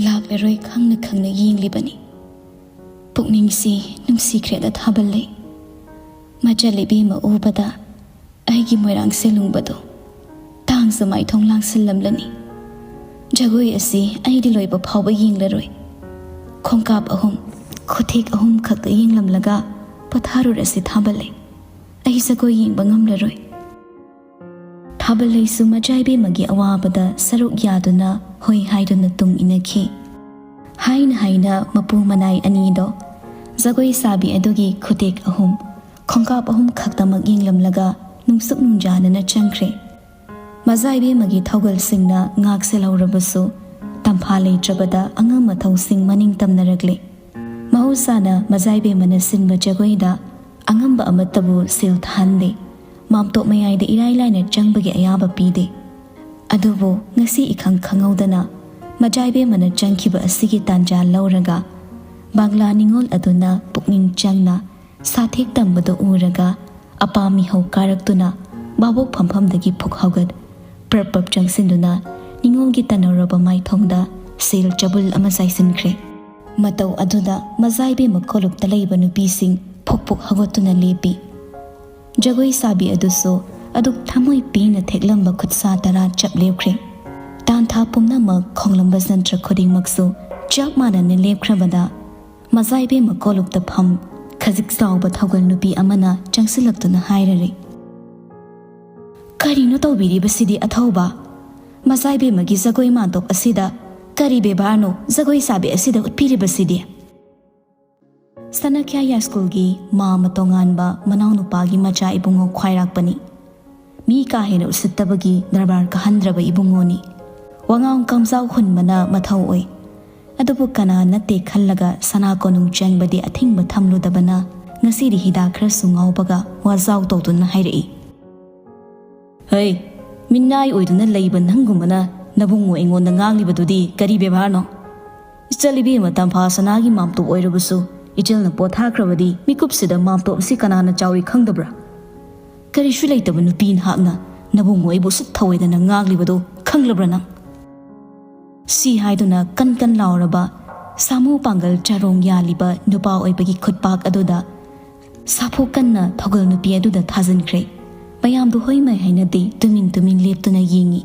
"ꯂꯥꯛꯂꯔꯣꯏ ꯈꯪꯅ ꯈꯪꯅ ꯌꯦꯡꯂꯤꯕꯅꯤ꯫ ꯄꯨꯛꯅꯤꯡꯁꯤ ꯅꯨꯡꯁꯤꯈ꯭ꯔꯦꯗ ꯊꯥꯕꯜꯂꯩ꯫ ꯃꯆꯜ ꯏꯕꯦꯝꯃ ꯎꯕꯗ ꯑꯩꯒꯤ ꯃꯣꯏꯔꯥꯡ ꯁꯦꯂꯨꯡꯕꯗꯣ ꯇꯥꯡꯖ ꯃꯥꯏꯊꯣꯡ ꯂꯥꯡꯁꯤꯜꯂꯝꯂꯅꯤ꯫ ꯖꯒꯣꯏ ꯑꯁꯤ ꯑꯩꯗꯤ ꯂꯣꯏꯕ ꯐꯥꯎꯕ ꯌꯦꯡꯂꯔꯣꯏ꯫ ꯈꯣꯡꯀꯥꯞ ꯑꯍꯨꯝ, ꯈꯨꯊꯦꯛ ꯑꯍꯨꯝ ꯈꯛꯇ ꯌꯦꯡꯂꯝꯂꯒ ꯄꯣꯊꯥꯔꯨꯔꯁꯤ ꯊꯥꯕꯜꯂꯩ꯫ ꯑꯩ ꯖꯒꯣꯏ ꯌꯦꯡꯕ ꯉꯝꯂꯔꯣꯏ꯫" ꯊꯥꯕꯜꯂꯩꯁꯨ ꯃꯖꯥꯏꯕꯦꯝꯃꯒꯤ ꯑꯋꯥꯕꯗ ꯁꯔꯨꯛ ꯌꯥꯗꯨꯅ ꯍꯣꯏ ꯍꯥꯏꯗꯨꯅ ꯇꯨꯡ ꯏꯟꯅꯈꯤ꯫ ꯍꯥꯏꯅ ꯍꯥꯏꯅ ꯃꯄꯨ ꯃꯅꯥꯏ ꯑꯅꯤꯗꯣ ꯖꯒꯣꯏ ꯁꯥꯕꯤ ꯑꯗꯨꯒꯤ ꯈꯨꯇꯦꯛ ꯑꯍꯨꯝ, ꯈꯣꯡꯀꯥꯞ ꯑꯍꯨꯝ ꯈꯛꯇꯃꯛ ꯌꯦꯡꯂꯝꯂꯒ ꯅꯨꯡꯁꯨꯛ ꯅꯨꯡꯖꯥꯅꯅ ꯆꯪꯈ꯭ꯔꯦ꯫ ꯃꯖꯥꯏꯕꯦꯝꯃꯒꯤ ꯊꯧꯒꯜꯁꯤꯡꯅ ꯉꯥꯛꯁꯦꯜꯍꯧꯔꯕꯁꯨ ꯇꯝꯐꯥ ꯂꯩꯇ꯭ꯔꯕꯗ ꯑꯉꯝ ꯑꯊꯧꯁꯤꯡ ꯃꯅꯤꯡ ꯇꯝꯅꯔꯛꯂꯦ꯫ ꯃꯍꯧꯁꯥꯅ ꯃꯖꯥꯏꯕꯦꯝꯃꯅ ꯁꯤꯟꯕ ꯖꯒꯣꯏꯗ ꯑꯉꯝꯕ ꯑꯃꯠꯇꯕꯨ ꯁꯤꯜ ꯊꯥꯍꯟꯗꯦ꯫ ꯃꯥꯝꯇꯣꯞ ꯃꯌꯥꯏꯗ ꯏꯔꯥꯏ ꯂꯥꯏꯅ ꯆꯪꯕꯒꯤ ꯑꯌꯥꯕ ꯄꯤꯗꯦ꯫ ꯑꯗꯨꯕꯨ ꯉꯁꯤ ꯏꯈꯪ ꯈꯪꯍꯧꯗꯅ ꯃꯖꯥꯏꯕꯦꯝꯃꯅ ꯆꯪꯈꯤꯕ ꯑꯁꯤꯒꯤ ꯇꯥꯟꯖꯥ ꯂꯧꯔꯒ ꯕꯪꯂꯥ ꯅꯤꯉꯣꯜ ꯑꯗꯨꯅ ꯄꯨꯛꯅꯤꯡ ꯆꯪꯅ ꯁꯥꯊꯦꯛ ꯇꯝꯕꯗꯨ ꯎꯔꯒ ꯑꯄꯥꯝ ꯃꯤꯍꯧ ꯀꯥꯔꯛꯇꯨꯅ ꯚꯥꯕꯣꯛ ꯐꯝꯐꯝꯗꯒꯤ ꯐꯨꯛ ꯍꯧꯒꯠ ꯄ꯭ꯔꯞ ꯄ꯭ꯔꯞ ꯆꯪꯁꯤꯟꯗꯨꯅ ꯅꯤꯉꯣꯜꯒꯤ ꯇꯟꯅꯧꯔꯕ ꯃꯥꯏꯊꯣꯡꯗ ꯁꯦꯜ ꯆꯕꯨꯜ ꯑꯃ ꯆꯥꯏꯁꯤꯟꯈ꯭ꯔꯦ꯫ ꯃꯇꯧ ꯑꯗꯨꯗ ꯃꯖꯥꯏꯕꯦꯝꯃ ꯀꯣꯂꯨꯞꯇ ꯂꯩꯕ ꯅꯨꯄꯤꯁꯤꯡ ꯐꯨꯛ ꯐꯨꯛ ꯍꯧꯒꯠꯇꯨꯅ ꯂꯦꯞꯄꯤ꯫ ꯖꯒꯣꯏ ꯁꯥꯕꯤ ꯑꯗꯨꯁꯨ ꯑꯗꯨꯛ ꯊꯃꯣꯏ ꯄꯦꯟꯅ ꯊꯦꯛꯂꯝꯕ ꯈꯨꯠꯁꯥ ꯇꯔꯥ ꯆꯞ ꯂꯦꯞꯈ꯭ꯔꯦ꯫ ꯇꯥꯟꯊꯥ ꯄꯨꯝꯅꯃꯛ ꯈꯣꯡꯂꯝꯕ ꯖꯟꯇ꯭ꯔ ꯈꯨꯗꯤꯡꯃꯛꯁꯨ ꯆꯞ ꯃꯥꯟꯅꯅ ꯂꯦꯞꯈ꯭ꯔꯕꯗ ꯃꯖꯥꯏꯕꯦꯝꯃ ꯀꯣꯂꯨꯞꯇ ꯐꯝ ꯈꯖꯤꯛ ꯆꯥꯎꯕ ꯊꯧꯒꯜ ꯅꯨꯄꯤ ꯑꯃꯅ ꯆꯪꯁꯤꯜꯂꯛꯇꯨꯅ ꯍꯥꯏꯔꯔꯦ, "ꯀꯔꯤꯅꯣ ꯇꯧꯕꯤꯔꯤꯕꯁꯤꯗꯤ ꯑꯊꯧꯕ? ꯃꯖꯥꯏꯕꯦꯝꯃꯒꯤ ꯖꯒꯣꯏ ꯃꯥꯟꯇꯣꯞ ꯑꯁꯤꯗ ꯀꯔꯤ ꯕꯦꯕꯥꯔꯅꯣ ꯖꯒꯣꯏ ꯁꯥꯕꯤ ꯑꯁꯤꯗ ꯎꯠꯄꯤꯔꯤꯕꯁꯤꯗꯤ?" ꯁꯅꯥꯈ꯭ꯌꯥ ꯌꯥꯏꯁ꯭ꯀꯨꯜꯒꯤ ꯃꯥꯃ ꯇꯣꯉꯥꯟꯕ ꯃꯅꯥꯎꯅꯨꯄꯥꯒꯤ ꯃꯆꯥ ꯏꯕꯨꯡꯉꯣ ꯈ꯭ꯋꯥꯏꯔꯥꯛꯄꯅꯤ꯫ ꯃꯤ ꯀꯥ ꯍꯦꯟꯅ ꯎꯁꯤꯠꯇꯕꯒꯤ ꯗꯔꯕꯥꯔ ꯀꯥꯍꯟꯗ꯭ꯔꯕ ꯏꯕꯨꯡꯉꯣꯅꯤ꯫ ꯋꯥꯉꯥꯡ ꯀꯝꯖꯥꯎ ꯍꯨꯟꯕꯅ ꯃꯊꯧ ꯑꯣꯏ꯫ ꯑꯗꯨꯕꯨ ꯀꯅꯥ ꯅꯠꯇꯦ ꯈꯜꯂꯒ ꯁꯅꯥ ꯀꯣꯅꯨꯡ ꯆꯦꯟꯕꯗꯤ ꯑꯊꯤꯡꯕ ꯊꯝꯂꯨꯗꯕꯅ ꯉꯁꯤꯗꯤ ꯍꯤꯗꯥꯛ ꯈꯔꯁꯨ ꯉꯥꯎꯕꯒ ꯋꯥꯖꯥꯎ ꯇꯧꯗꯨꯅ ꯍꯥꯏꯔꯛꯏ꯫ "ꯍꯩ, ꯃꯤꯅꯥꯏ ꯑꯣꯏꯗꯨꯅ ꯂꯩꯕ ꯅꯪꯒꯨꯝꯕꯅ ꯅꯕꯨꯡꯉꯣ ꯑꯩꯉꯣꯟꯗ ꯉꯥꯡꯂꯤꯕꯗꯨꯗꯤ ꯀꯔꯤ ꯕꯦꯕꯥꯔꯅꯣ? ꯏꯆꯜ ꯏꯕꯦꯝꯃ ꯇꯝꯐꯥ ꯁꯅꯥꯒꯤ ꯃꯥꯝꯇꯣꯞ ꯑꯣꯏꯔꯕꯁꯨ ꯏꯆꯜꯅ ꯄꯣꯊꯥꯈ꯭ꯔꯕꯗꯤ ꯃꯤꯀꯨꯞꯁꯤꯗ ꯃꯥꯝꯇꯣꯞ ꯑꯁꯤ ꯀꯅꯥꯅ ꯆꯥꯎꯏ ꯈꯪꯗꯕ꯭ꯔꯥ? ꯀꯔꯤꯁꯨ ꯂꯩꯇꯕ ꯅꯨꯄꯤ ꯅꯍꯥꯛꯅ ꯅꯕꯨꯡꯉꯣ ꯑꯩꯕꯨ ꯁꯨꯛ ꯊꯧꯑꯣꯏꯗꯅ ꯉꯥꯡꯂꯤꯕꯗꯨ ꯈꯪꯂꯕ꯭ꯔꯥ ꯅꯪ?" ꯁꯤ ꯍꯥꯏꯗꯨꯅ ꯀꯟ ꯀꯟ ꯂꯥꯎꯔꯕ ꯁꯥꯃꯨ ꯄꯥꯡꯒꯜ ꯆꯔꯣꯡ ꯌꯥꯜꯂꯤꯕ ꯅꯨꯄꯥ ꯑꯣꯏꯕꯒꯤ ꯈꯨꯠꯄꯥꯛ ꯑꯗꯨꯗ ꯁꯥꯐꯨ ꯀꯟꯅ ꯊꯧꯒꯜ ꯅꯨꯄꯤ ꯑꯗꯨꯗ ꯊꯥꯖꯤꯟꯈ꯭ꯔꯦ꯫ ꯃꯌꯥꯝꯗꯨ ꯍꯣꯏ ꯃꯥꯏ ꯍꯥꯏꯅꯗꯦ, ꯇꯨꯃꯤꯟ ꯇꯨꯃꯤꯟ ꯂꯦꯞꯇꯨꯅ ꯌꯦꯡꯉꯤ꯫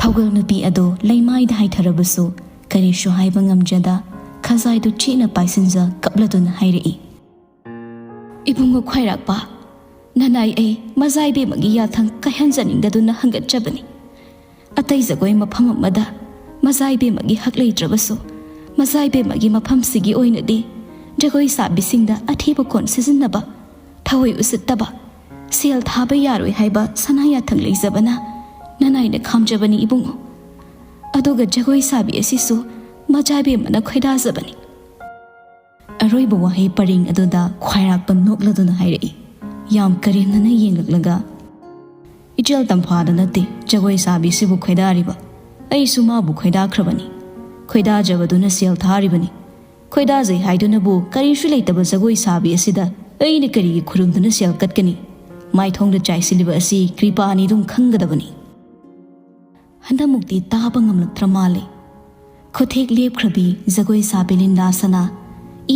ꯊꯧꯒꯜ ꯅꯨꯄꯤ ꯑꯗꯨ ꯂꯩꯃꯥꯏꯗ ꯍꯥꯏꯊꯔꯕꯁꯨ ꯀꯔꯤꯁꯨ ꯍꯥꯏꯕ ꯉꯝꯖꯗ ꯈꯖꯥꯏꯗꯨ ꯆꯦꯠꯅ ꯄꯥꯏꯁꯤꯟꯖ ꯀꯞꯂꯗꯨꯅ ꯍꯥꯏꯔꯛꯏ꯫ "ꯏꯕꯨꯡꯉꯣ ꯈ꯭ꯋꯥꯏꯔꯥꯛꯄ, ꯅꯅꯥꯏ ꯑꯩ ꯃꯖꯥꯏꯕꯦꯝꯃꯒꯤ ꯌꯥꯊꯪ ꯀꯥꯏꯍꯟꯖꯅꯤꯡꯗꯗꯨꯅ ꯍꯪꯒꯠꯆꯕꯅꯤ꯫ ꯑꯇꯩ ꯖꯒꯣꯏ ꯃꯐꯝ ꯑꯃꯗ ꯃꯖꯥꯏꯕꯦꯝꯃꯒꯤ ꯍꯛ ꯂꯩꯇ꯭ꯔꯕꯁꯨ ꯃꯖꯥꯏꯕꯦꯝꯃꯒꯤ ꯃꯐꯝꯁꯤꯒꯤ ꯑꯣꯏꯅꯗꯤ ꯖꯒꯣꯏ ꯁꯥꯕꯤꯁꯤꯡꯗ ꯑꯊꯤꯕ ꯈꯣꯟ ꯁꯤꯖꯤꯟꯅꯕ, ꯊꯑꯣꯏ ꯎꯁꯤꯠꯇꯕ, ꯁꯦꯜ ꯊꯥꯕ ꯌꯥꯔꯣꯏ ꯍꯥꯏꯕ ꯁꯅꯥ ꯌꯥꯊꯪ ꯂꯩꯖꯕꯅ ꯅꯅꯥꯏꯅ ꯈꯥꯝꯖꯕꯅꯤ ꯏꯕꯨꯡꯉꯣ꯫ ꯑꯗꯨꯒ ꯖꯒꯣꯏ ꯁꯥꯕꯤ ꯑꯁꯤꯁꯨ ꯃꯖꯥꯏꯕꯦꯝꯃꯅ ꯈꯣꯏꯗꯥꯖꯕꯅꯤ꯫" ꯑꯔꯣꯏꯕ ꯋꯥꯍꯩ ꯄꯔꯦꯡ ꯑꯗꯨꯗ ꯈ꯭ꯋꯥꯏꯔꯥꯛꯄ ꯅꯣꯛꯂꯗꯨꯅ ꯍꯥꯏꯔꯛꯏ, ꯌꯥꯝ ꯀꯔꯦꯝꯅꯅ ꯌꯦꯡꯂꯛꯂꯒ꯫ "ꯏꯆꯦꯜ ꯇꯝꯐꯥꯗ ꯅꯠꯇꯦ ꯖꯒꯣꯏ ꯁꯥꯕꯤꯁꯤꯕꯨ ꯈꯣꯏꯗꯥꯔꯤꯕ, ꯑꯩꯁꯨ ꯃꯥꯕꯨ ꯈꯣꯏꯗꯥꯈ꯭ꯔꯕꯅꯤ꯫ ꯈꯣꯏꯗꯥꯖꯕꯗꯨꯅ ꯁꯦꯜ ꯊꯥꯔꯤꯕꯅꯤ꯫ ꯈꯣꯏꯗꯥꯖꯩ ꯍꯥꯏꯗꯨꯅꯕꯨ ꯀꯔꯤꯁꯨ ꯂꯩꯇꯕ ꯖꯒꯣꯏ ꯁꯥꯕꯤ ꯑꯁꯤꯗ ꯑꯩꯅ ꯀꯔꯤꯒꯤ ꯈꯨꯔꯨꯝꯗꯨꯅ ꯁꯦꯜ ꯀꯠꯀꯅꯤ? ꯃꯥꯏꯊꯣꯡꯗ ꯆꯥꯏꯁꯤꯜꯂꯤꯕ ꯑꯁꯤ ꯀ꯭ꯔꯤꯄꯥꯅꯤ ꯑꯗꯨꯝ ꯈꯪꯒꯗꯕꯅꯤ꯫" ꯍꯟꯗꯛꯃꯨꯛꯇꯤ ꯇꯥꯕ ꯉꯝꯂꯛꯇ꯭ꯔ ꯃꯥꯜꯂꯦ꯫ ꯈꯨꯊꯦꯛ ꯂꯦꯞꯈ꯭ꯔꯕꯤ ꯖꯒꯣꯏ ꯁꯥꯕꯤ ꯂꯤꯟꯗꯥ ꯁꯅꯥ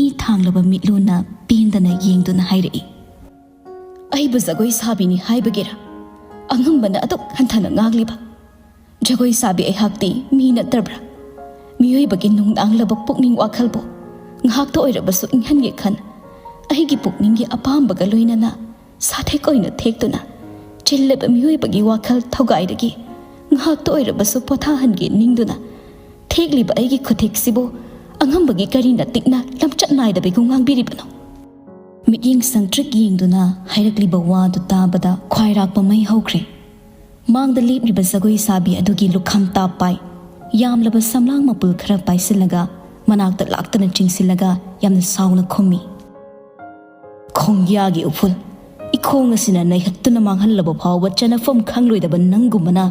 ꯏ ꯊꯥꯡꯂꯕ ꯃꯤꯠꯂꯨꯅ ꯄꯦꯟꯗꯅ ꯌꯦꯡꯗꯨꯅ ꯍꯥꯏꯔꯛꯏ, "ꯑꯩꯕꯨ ꯖꯒꯣꯏ ꯁꯥꯕꯤꯅꯤ ꯍꯥꯏꯕꯒꯤꯔ? ꯑꯉꯝꯕꯅ ꯑꯗꯨꯛ ꯍꯟꯊꯅ ꯉꯥꯡꯂꯤꯕ? ꯖꯒꯣꯏ ꯁꯥꯕꯤ ꯑꯩꯍꯥꯛꯇꯤ ꯃꯤ ꯅꯠꯇ꯭ꯔꯕ꯭ꯔꯥ? ꯃꯤꯑꯣꯏꯕꯒꯤ ꯅꯨꯡꯅꯥꯡꯂꯕ ꯄꯨꯛꯅꯤꯡ ꯋꯥꯈꯜꯕꯨ ꯉꯥꯏꯍꯥꯛꯇ ꯑꯣꯏꯔꯕꯁꯨ ꯏꯪꯍꯟꯒꯦ ꯈꯟ ꯑꯩꯒꯤ ꯄꯨꯛꯅꯤꯡꯒꯤ ꯑꯄꯥꯝꯕꯒ ꯂꯣꯏꯅꯅ ꯁꯥꯊꯦꯛ ꯑꯣꯏꯅ ꯊꯦꯛꯇꯨꯅ ꯆꯤꯜꯂꯕ ꯃꯤꯑꯣꯏꯕꯒꯤ ꯋꯥꯈꯜ ꯊꯧꯒꯥꯏꯗꯒꯤ ꯉꯥꯏꯍꯥꯛꯇ ꯑꯣꯏꯔꯕꯁꯨ ꯄꯣꯊꯥꯍꯟꯒꯦ ꯅꯤꯡꯗꯨꯅ ꯊꯦꯛꯂꯤꯕ ꯑꯩꯒꯤ ꯈꯨꯊꯦꯛꯁꯤꯕꯨ ꯑꯉꯝꯕꯒꯤ ꯀꯔꯤ ꯅꯇꯤꯛꯅ ꯂꯝꯆꯠ ꯅꯥꯏꯗꯕꯤꯒꯨꯝ ꯉꯥꯡꯕꯤꯔꯤꯕꯅꯣ?" ꯃꯤꯠꯌꯦꯡ ꯁꯪꯇ꯭ꯔꯤꯛ ꯌꯦꯡꯗꯨꯅ ꯍꯥꯏꯔꯛꯂꯤꯕ ꯋꯥꯗꯨ ꯇꯥꯕꯗ ꯈ꯭ꯋꯥꯏꯔꯥꯛꯄ ꯃꯩ ꯍꯧꯈ꯭ꯔꯦ꯫ ꯃꯥꯡꯗ ꯂꯦꯞꯂꯤꯕ ꯖꯒꯣꯏ ꯁꯥꯕꯤ ꯑꯗꯨꯒꯤ ꯂꯨꯈꯝ ꯇꯥꯞ ꯄꯥꯏ꯫ ꯌꯥꯝꯂꯕ ꯁꯝꯂꯥꯡ ꯃꯄꯨꯜ ꯈꯔ ꯄꯥꯏꯁꯤꯜꯂꯒ, ꯃꯅꯥꯛꯇ ꯂꯥꯛꯇꯅ ꯆꯤꯡꯁꯤꯜꯂꯒ ꯌꯥꯝꯅ ꯁꯥꯎꯅ ꯈꯨꯝꯃꯤ꯫ "ꯈꯣꯡꯌꯥꯒꯤ ꯎꯐꯨꯜ, ꯏꯈꯣꯡ ꯑꯁꯤꯅ ꯅꯩꯍꯠꯇꯨꯅ ꯃꯥꯡꯍꯜꯂꯕ ꯐꯥꯎꯕ ꯆꯅꯐꯝ ꯈꯪꯂꯣꯏꯗꯕ ꯅꯪꯒꯨꯝꯕꯅ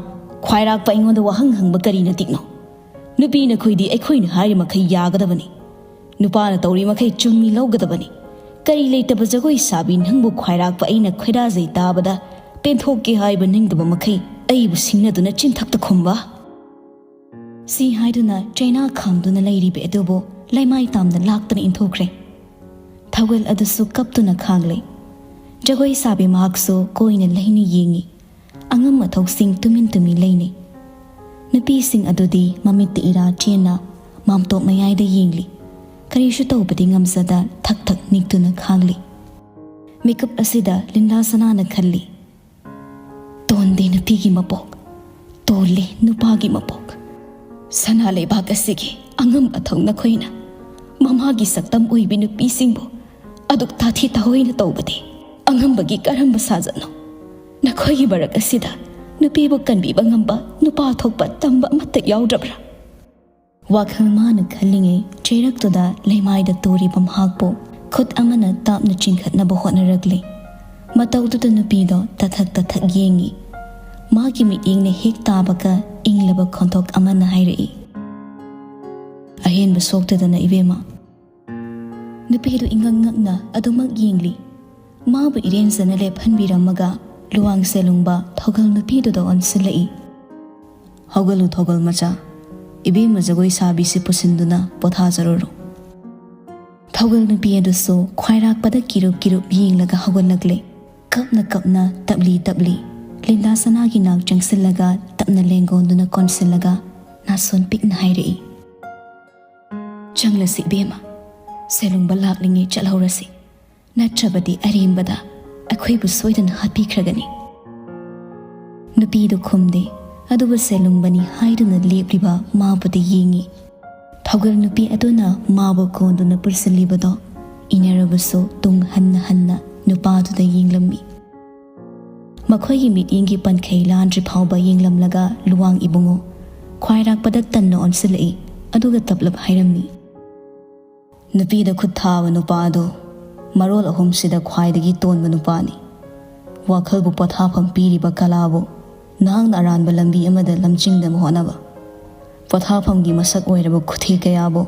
ꯈ꯭ꯋꯥꯏꯔꯥꯛꯄ ꯑꯩꯉꯣꯟꯗ ꯋꯥꯍꯪ ꯍꯪꯕ ꯀꯔꯤ ꯅꯇꯤꯛꯅꯣ? ꯅꯨꯄꯤ ꯅꯈꯣꯏꯗꯤ ꯑꯩꯈꯣꯏꯅ ꯍꯥꯏꯔꯤ ꯃꯈꯩ ꯌꯥꯒꯗꯕꯅꯤ꯫ ꯅꯨꯄꯥꯅ ꯇꯧꯔꯤ ꯃꯈꯩ ꯆꯨꯝꯃꯤ ꯂꯧꯒꯗꯕꯅꯤ꯫ ꯀꯔꯤ ꯂꯩꯇꯕ ꯖꯒꯣꯏ ꯁꯥꯕꯤ ꯅꯪꯕꯨ ꯈ꯭ꯋꯥꯏꯔꯥꯛꯄ ꯑꯩꯅ ꯈꯣꯏꯗꯥꯖꯩ ꯇꯥꯕꯗ ꯄꯦꯟꯊꯣꯛꯀꯦ ꯍꯥꯏꯕ ꯅꯤꯡꯗꯕ ꯃꯈꯩ ꯑꯩꯕꯨ ꯁꯤꯡꯅꯗꯨꯅ ꯆꯤꯟꯊꯛꯇ ꯈꯨꯝꯕ?" ꯁꯤ ꯍꯥꯏꯗꯨꯅ ꯆꯩꯅꯥ ꯈꯥꯝꯗꯨꯅ ꯂꯩꯔꯤꯕ ꯑꯗꯨꯕꯨ ꯂꯩꯃꯥꯏ ꯇꯥꯝꯗ ꯂꯥꯛꯇꯨꯅ ꯏꯟꯊꯣꯛꯈ꯭ꯔꯦ꯫ ꯊꯧꯒꯜ ꯑꯗꯨꯁꯨ ꯀꯞꯇꯨꯅ ꯈꯥꯡꯂꯦ꯫ ꯖꯒꯣꯏ ꯁꯥꯕꯤ ꯃꯍꯥꯛꯁꯨ ꯀꯣꯏꯅ ꯂꯩꯅ ꯌꯦꯡꯉꯤ꯫ ꯑꯉꯝ ꯑꯊꯧꯁꯤꯡ ꯇꯨꯃꯤꯟ ꯇꯨꯃꯤꯟ ꯂꯩꯅꯩ꯫ ꯅꯨꯄꯤꯁꯤꯡ ꯑꯗꯨꯗꯤ ꯃꯃꯤꯠꯇ ꯏꯔꯥ ꯆꯦꯟꯅ ꯃꯥꯝꯇꯣꯞ ꯃꯌꯥꯏꯗ ꯌꯦꯡꯂꯤ꯫ ꯀꯔꯤꯁꯨ ꯇꯧꯕꯗꯤ ꯉꯝꯖꯗ ꯊꯛ ꯊꯛ ꯅꯤꯛꯇꯨꯅ ꯈꯥꯡꯂꯤ꯫ ꯃꯤꯀꯨꯞ ꯑꯁꯤꯗ ꯂꯤꯟꯗꯥ ꯁꯅꯥꯅ ꯈꯜꯂꯤ, "ꯇꯣꯟꯗꯦ ꯅꯨꯄꯤꯒꯤ ꯃꯄꯣꯛ, ꯇꯣꯜꯂꯦ ꯅꯨꯄꯥꯒꯤ ꯃꯄꯣꯛ꯫ ꯁꯅꯥ ꯂꯩꯕꯥꯛ ꯑꯁꯤꯒꯤ ꯑꯉꯝ ꯑꯊꯧ ꯅꯈꯣꯏꯅ ꯃꯃꯥꯒꯤ ꯁꯛꯇꯝ ꯑꯣꯏꯕꯤ ꯅꯨꯄꯤꯁꯤꯡꯕꯨ ꯑꯗꯨꯛ ꯇꯥꯊꯤ ꯇꯥꯑꯣꯏꯅ ꯇꯧꯕꯗꯤ ꯑꯉꯝꯕꯒꯤ ꯀꯔꯝꯕ ꯁꯥꯖꯠꯅꯣ? ꯅꯈꯣꯏꯒꯤ ꯃꯔꯛ ꯑꯁꯤꯗ ꯅꯨꯄꯤꯕꯨ ꯀꯟꯕꯤꯕ ꯉꯝꯕ ꯅꯨꯄꯥ ꯊꯣꯛꯄ ꯇꯝꯕ ꯑꯃꯠꯇ ꯌꯥꯎꯗ꯭ꯔꯕ꯭ꯔꯥ?" ꯋꯥꯈꯜ ꯃꯥꯅ ꯈꯜꯂꯤꯉꯩ ꯆꯩꯔꯛꯇꯨꯗ ꯂꯩꯃꯥꯏꯗ ꯇꯨꯔꯤꯕ ꯃꯍꯥꯛꯄꯨ ꯈꯨꯠ ꯑꯃꯅ ꯇꯥꯞꯅ ꯆꯤꯡꯈꯠꯅꯕ ꯍꯣꯠꯅꯔꯛꯂꯤ꯫ ꯃꯇꯧꯗꯨꯗ ꯅꯨꯄꯤꯗꯣ ꯇꯊꯛ ꯇꯊꯛ ꯌꯦꯡꯉꯤ꯫ ꯃꯥꯒꯤ ꯃꯤꯠꯌꯦꯡꯅ ꯍꯦꯛ ꯇꯥꯕꯒ ꯏꯪꯂꯕ ꯈꯣꯟꯊꯣꯛ ꯑꯃꯅ ꯍꯥꯏꯔꯛꯏ, "ꯑꯍꯦꯟꯕ ꯁꯣꯛꯇꯗꯅ, ꯏꯕꯦꯝꯃ꯫" ꯅꯨꯄꯤꯗꯨ ꯏꯉꯛ ꯉꯛꯅ ꯑꯗꯨꯃꯛ ꯌꯦꯡꯂꯤ꯫ ꯃꯥꯕꯨ ꯏꯔꯦꯟꯖꯅ ꯂꯦꯞꯍꯟꯕꯤꯔꯝꯃꯒ ꯂꯨꯋꯥꯡ ꯁꯦꯂꯨꯡꯕ ꯊꯧꯒꯜ ꯅꯨꯄꯤꯗꯨꯗ ꯑꯣꯟꯁꯤꯜꯂꯛꯏ꯫ "ꯍꯧꯒꯠꯂꯨ ꯊꯧꯒꯜ ꯃꯆꯥ, ꯏꯕꯦꯝꯃ ꯖꯒꯣꯏ ꯁꯥꯕꯤꯁꯤ ꯄꯨꯁꯤꯟꯗꯨꯅ ꯄꯣꯊꯥꯖꯔꯨꯔꯣ꯫" ꯊꯧꯒꯜ ꯅꯨꯄꯤ ꯑꯗꯨꯁꯨ ꯈ꯭ꯋꯥꯏꯔꯥꯛꯄꯗ ꯀꯤꯔꯨꯞ ꯀꯤꯔꯨꯞ ꯌꯦꯡꯂꯒ ꯍꯧꯒꯠꯂꯛꯂꯦ꯫ ꯀꯞꯅ ꯀꯞꯅ ꯇꯞꯂꯤ ꯇꯞꯂꯤ ꯂꯤꯟꯗꯥ ꯁꯅꯥꯒꯤ ꯅꯥꯛ ꯆꯪꯁꯤꯜꯂꯒ ꯇꯞꯅ ꯂꯦꯡꯒꯣꯟꯗꯨꯅ ꯀꯣꯟꯁꯤꯜꯂꯒ ꯅꯥꯁꯣꯟ ꯄꯤꯛꯅ ꯍꯥꯏꯔꯛꯏ, "ꯆꯪꯂꯁꯤ ꯏꯕꯦꯝꯃ, ꯁꯦꯂꯨꯡꯕ ꯂꯥꯛꯂꯤꯉꯩ ꯆꯠꯍꯧꯔꯁꯤ, ꯅꯠꯇ꯭ꯔꯕꯗꯤ ꯑꯔꯦꯝꯕꯗ ꯑꯩꯈꯣꯏꯕꯨ ꯁꯣꯏꯗꯅ ꯍꯥꯠꯄꯤꯈ꯭ꯔꯒꯅꯤ꯫" ꯅꯨꯄꯤꯗꯨ ꯈꯨꯝꯗꯦ, ꯑꯗꯨꯕꯨ ꯁꯦꯂꯨꯡꯕꯅꯤ ꯍꯥꯏꯗꯨꯅ ꯂꯦꯞꯂꯤꯕ ꯃꯥꯕꯨꯗꯤ ꯌꯦꯡꯉꯤ꯫ ꯊꯧꯒꯜ ꯅꯨꯄꯤ ꯑꯗꯨꯅ ꯃꯥꯕꯨ ꯀꯣꯟꯗꯨꯅ ꯄꯨꯁꯤꯜꯂꯤꯕꯗꯣ ꯏꯟꯅꯔꯕꯁꯨ ꯇꯨꯡ ꯍꯟꯅ ꯍꯟꯅ ꯅꯨꯄꯥꯗꯨꯗ ꯌꯦꯡꯂꯝꯃꯤ꯫ ꯃꯈꯣꯏꯒꯤ ꯃꯤꯠꯌꯦꯡꯒꯤ ꯄꯟꯈꯩ ꯂꯥꯟꯗ꯭ꯔꯤ ꯐꯥꯎꯕ ꯌꯦꯡꯂꯝꯂꯒ ꯂꯨꯋꯥꯡ ꯏꯕꯨꯡꯉꯣ ꯈ꯭ꯋꯥꯏꯔꯥꯛꯄꯗ ꯇꯟꯅ ꯑꯣꯟꯁꯤꯜꯂꯛꯏ꯫ ꯑꯗꯨꯒ ꯇꯞꯂꯞ ꯍꯥꯏꯔꯝꯃꯤ, "ꯅꯨꯄꯤꯗ ꯈꯨꯠ ꯊꯥꯕ ꯅꯨꯄꯥ ꯑꯗꯨ ꯃꯔꯣꯜ ꯑꯍꯨꯝꯁꯤꯗ ꯈ꯭ꯋꯥꯏꯗꯒꯤ ꯇꯣꯟꯕ ꯅꯨꯄꯥꯅꯤ꯫ ꯋꯥꯈꯜꯕꯨ ꯄꯣꯊꯥꯐꯝ ꯄꯤꯔꯤꯕ ꯀꯂꯥꯕꯨ ꯅꯍꯥꯛꯅ ꯑꯔꯥꯟꯕ ꯂꯝꯕꯤ ꯑꯃꯗ ꯂꯝꯖꯤꯡꯅꯕ ꯍꯣꯠꯅꯕ꯫ ꯄꯣꯊꯥꯐꯝꯒꯤ ꯃꯁꯛ ꯑꯣꯏꯔꯕ ꯈꯨꯊꯤ ꯀꯌꯥꯕꯨ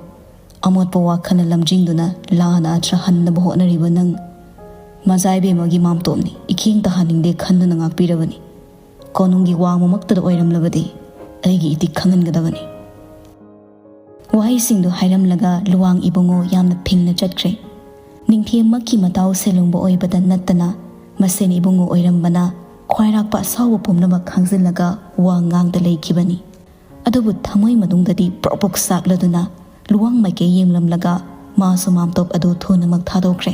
ꯑꯃꯣꯠꯄ ꯋꯥꯈꯜꯅ ꯂꯝꯖꯤꯡꯗꯨꯅ ꯂꯥꯟꯅ ꯑꯊ꯭ꯔ ꯍꯟꯅꯕ ꯍꯣꯠꯅꯔꯤꯕ ꯅꯪ, ꯃꯖꯥꯏꯕꯦꯝꯃꯒꯤ ꯃꯥꯝꯇꯣꯞꯅꯤ, ꯏꯈꯦꯡ ꯇꯥꯍꯟꯅꯤꯡꯗꯦ ꯈꯟꯗꯨꯅ ꯉꯥꯛꯄꯤꯔꯕꯅꯤ꯫ ꯀꯣꯅꯨꯡꯒꯤ ꯋꯥꯡꯃꯃꯛꯇꯗ ꯑꯣꯏꯔꯝꯂꯕꯗꯤ ꯑꯩꯒꯤ ꯏꯇꯤꯛ ꯈꯪꯍꯟꯒꯗꯕꯅꯤ"꯫ ꯋꯥꯍꯩꯁꯤꯡꯗꯨ ꯍꯥꯏꯔꯝꯂꯒ ꯂꯨꯋꯥꯡ ꯏꯕꯨꯡꯉꯣ ꯌꯥꯝꯅ ꯐꯤꯡꯅ ꯆꯠꯈ꯭ꯔꯦ꯫ ꯅꯤꯡꯊꯦꯝꯃꯛꯀꯤ ꯃꯇꯥꯎ ꯁꯦꯂꯨꯡꯕ ꯑꯣꯏꯕꯗ ꯅꯠꯇꯅ ꯃꯁꯦꯟ ꯏꯕꯨꯡꯉꯣ ꯑꯣꯏꯔꯝꯕꯅ ꯈ꯭ꯋꯥꯏꯔꯥꯛꯄ ꯑꯁꯥꯎꯕ ꯄꯨꯝꯅꯃꯛ ꯈꯥꯡꯖꯤꯜꯂꯒ ꯋꯥ ꯉꯥꯡꯗ ꯂꯩꯈꯤꯕꯅꯤ꯫ ꯑꯗꯨꯕꯨ ꯊꯃꯣꯏ ꯃꯅꯨꯡꯗꯗꯤ ꯄ꯭ꯔꯣꯛ ꯄ꯭ꯔꯣꯛ ꯆꯥꯛꯂꯗꯨꯅ ꯂꯨꯋꯥꯡ ꯃꯥꯏꯀꯩ ꯌꯦꯡꯂꯝꯂꯒ ꯃꯥꯁꯨ ꯃꯥꯝꯇꯣꯞ ꯑꯗꯨ ꯊꯨꯅꯃꯛ ꯊꯥꯗꯣꯛꯈ꯭ꯔꯦ꯫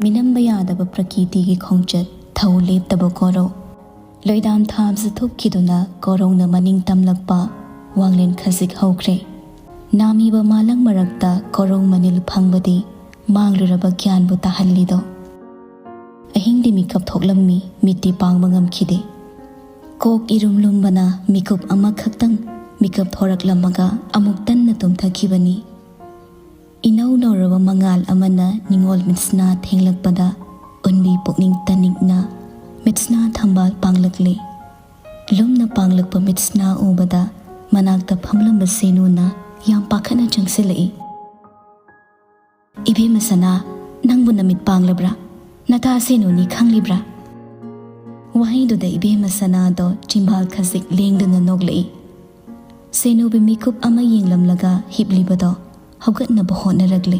ꯃꯤꯅꯝꯕ ꯌꯥꯗꯕ ꯄ꯭ꯔꯀꯤꯇꯤꯒꯤ ꯈꯣꯡꯆꯠ, ꯊꯧ ꯂꯦꯞꯇꯕ ꯀꯣꯔꯧ꯫ ꯂꯣꯏꯗꯥꯝ ꯊꯥꯕꯁꯤ ꯊꯨꯞꯈꯤꯗꯨꯅ ꯀꯣꯔꯧꯅ ꯃꯅꯤꯡ ꯇꯝꯂꯛꯄ ꯋꯥꯡꯂꯦꯟ ꯈꯖꯤꯛ ꯍꯧꯈ꯭ꯔꯦ꯫ ꯅꯥꯃꯤꯕ ꯃꯥꯂꯪ ꯃꯔꯛꯇ ꯀꯣꯔꯧ ꯃꯅꯤꯜ ꯐꯪꯕꯗꯤ ꯃꯥꯡꯂꯨꯔꯕ ꯒ꯭ꯌꯥꯟꯕꯨ ꯇꯥꯍꯜꯂꯤꯗꯣ꯫ ꯑꯍꯤꯡꯗꯤ ꯃꯤꯀꯞ ꯊꯣꯛꯂꯝꯃꯤ, ꯃꯤꯠꯇꯤ ꯄꯥꯡꯕ ꯉꯝꯈꯤꯗꯦ꯫ ꯀꯣꯛ ꯏꯔꯨꯝ ꯂꯨꯝꯕꯅ ꯃꯤꯀꯨꯞ ꯑꯃꯈꯛꯇꯪ ꯃꯤꯀꯞ ꯊꯣꯔꯛꯂꯝꯃꯒ ꯑꯃꯨꯛ ꯇꯟꯅ ꯇꯨꯝꯊꯈꯤꯕꯅꯤ꯫ ꯏꯅꯧ ꯅꯧꯔꯕ ꯃꯉꯥꯜ ꯑꯃꯅ ꯅꯤꯡꯉꯣꯜ ꯃꯤꯠꯁꯅꯥ ꯊꯦꯡꯂꯛꯄꯗ ꯎꯟꯕꯤ ꯄꯨꯛꯅꯤꯡ ꯇꯅꯤꯛꯅ ꯃꯤꯠꯁꯅꯥ ꯊꯝꯕꯥꯜ ꯄꯥꯡꯂꯛꯂꯦ꯫ ꯂꯨꯝꯅ ꯄꯥꯡꯂꯛꯄ ꯃꯤꯠꯁꯅꯥ ꯎꯕꯗ ꯃꯅꯥꯛꯇ ꯐꯝꯂꯝꯕ ꯁꯦꯅꯨꯅ ꯌꯥꯝ ꯄꯥꯈꯠꯅ ꯆꯪꯁꯤꯜꯂꯛꯏ꯫ "ꯏꯕꯦꯝꯃ ꯁꯅꯥ, ꯅꯪꯕꯨ ꯅꯃꯤꯠ ꯄꯥꯡꯂꯕ꯭ꯔꯥ? ꯅꯇꯥ ꯁꯦꯅꯨꯅꯤ ꯈꯪꯂꯤꯕ꯭ꯔꯥ?" ꯋꯥꯍꯩꯗꯨꯗ ꯏꯕꯦꯝꯃ ꯁꯅꯥꯗꯣ ꯆꯤꯝꯕꯥꯜ ꯈꯖꯤꯛ ꯂꯦꯡꯗꯨꯅ ꯅꯣꯛꯂꯛꯏ꯫ ꯁꯦꯅꯨꯕꯤ ꯃꯤꯀꯨꯞ ꯑꯃ ꯌꯦꯡꯂꯝꯂꯒ ꯍꯤꯞꯂꯤꯕꯗꯣ ꯍꯧꯒꯠꯅꯕ ꯍꯣꯠꯅꯔꯛꯂꯤ꯫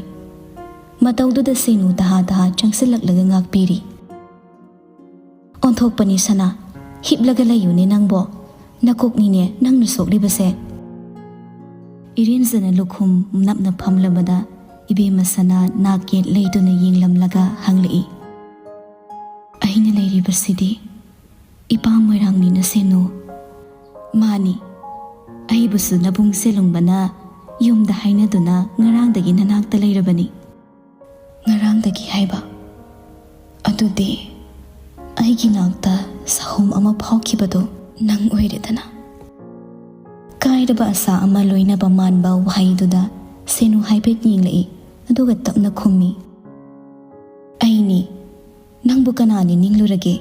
ꯃꯇꯧꯗꯨꯗ ꯁꯦꯅꯨ ꯇꯍꯥ ꯇꯍꯥ ꯆꯪꯁꯤꯜꯂꯛꯂꯒ ꯉꯥꯛꯄꯤꯔꯤ꯫ "ꯑꯣꯟꯊꯣꯛꯄꯅꯤ ꯁꯅꯥ, ꯍꯤꯞꯂꯒ ꯂꯩꯌꯨꯅꯦ ꯅꯪꯕꯣ, ꯅꯀꯣꯛꯅꯤꯅꯦ ꯅꯪꯅ ꯁꯣꯛꯂꯤꯕꯁꯦ"꯫ ꯏꯔꯦꯟꯖꯅ ꯂꯨꯈꯨꯝ ꯅꯞꯅ ꯐꯝꯂꯕꯗ ꯏꯕꯦꯝꯃ ꯁꯅꯥ ꯅꯥꯛ ꯌꯦꯠ ꯂꯩꯗꯨꯅ ꯌꯦꯡꯂꯝꯂꯒ ꯍꯪꯂꯛꯏ, "ꯑꯩꯅ ꯂꯩꯔꯤꯕꯁꯤꯗꯤ ꯏꯄꯥꯝ ꯃꯣꯏꯔꯥꯡꯅꯤꯅ ꯁꯦꯅꯨ"꯫ "ꯃꯥꯅꯤ, ꯑꯩꯕꯨꯁꯨ ꯅꯕꯨꯡ ꯁꯦꯂꯨꯡꯕꯅ ꯌꯨꯝꯗ ꯍꯥꯏꯅꯗꯨꯅ ꯉꯔꯥꯡꯗꯒꯤ ꯅꯅꯥꯛꯇ ꯂꯩꯔꯕꯅꯤ"꯫ "ꯉꯔꯥꯡꯗꯒꯤ ꯍꯥꯏꯕ?" "ꯑꯗꯨꯗꯤ ꯑꯩꯒꯤ ꯅꯥꯛꯇ ꯁꯥꯍꯣꯝ ꯑꯃ ꯐꯥꯎꯈꯤꯕꯗꯨ ꯅꯪ ꯑꯣꯏꯔꯦꯗꯅ?" ꯀꯥꯏꯔꯕ ꯑꯁꯥ ꯑꯃ ꯂꯣꯏꯅꯕ ꯃꯥꯟꯕ ꯋꯥꯍꯩꯗꯨꯗ ꯁꯦꯅꯨ ꯍꯥꯏꯐꯦꯠ ꯌꯦꯡꯂꯛꯏ, ꯑꯗꯨꯒ ꯇꯞꯅ ꯈꯨꯝꯃꯤ, "ꯑꯩꯅꯤ꯫ ꯅꯪꯕꯨ ꯀꯅꯥꯅꯤ ꯅꯤꯡꯂꯨꯔꯒꯦ?"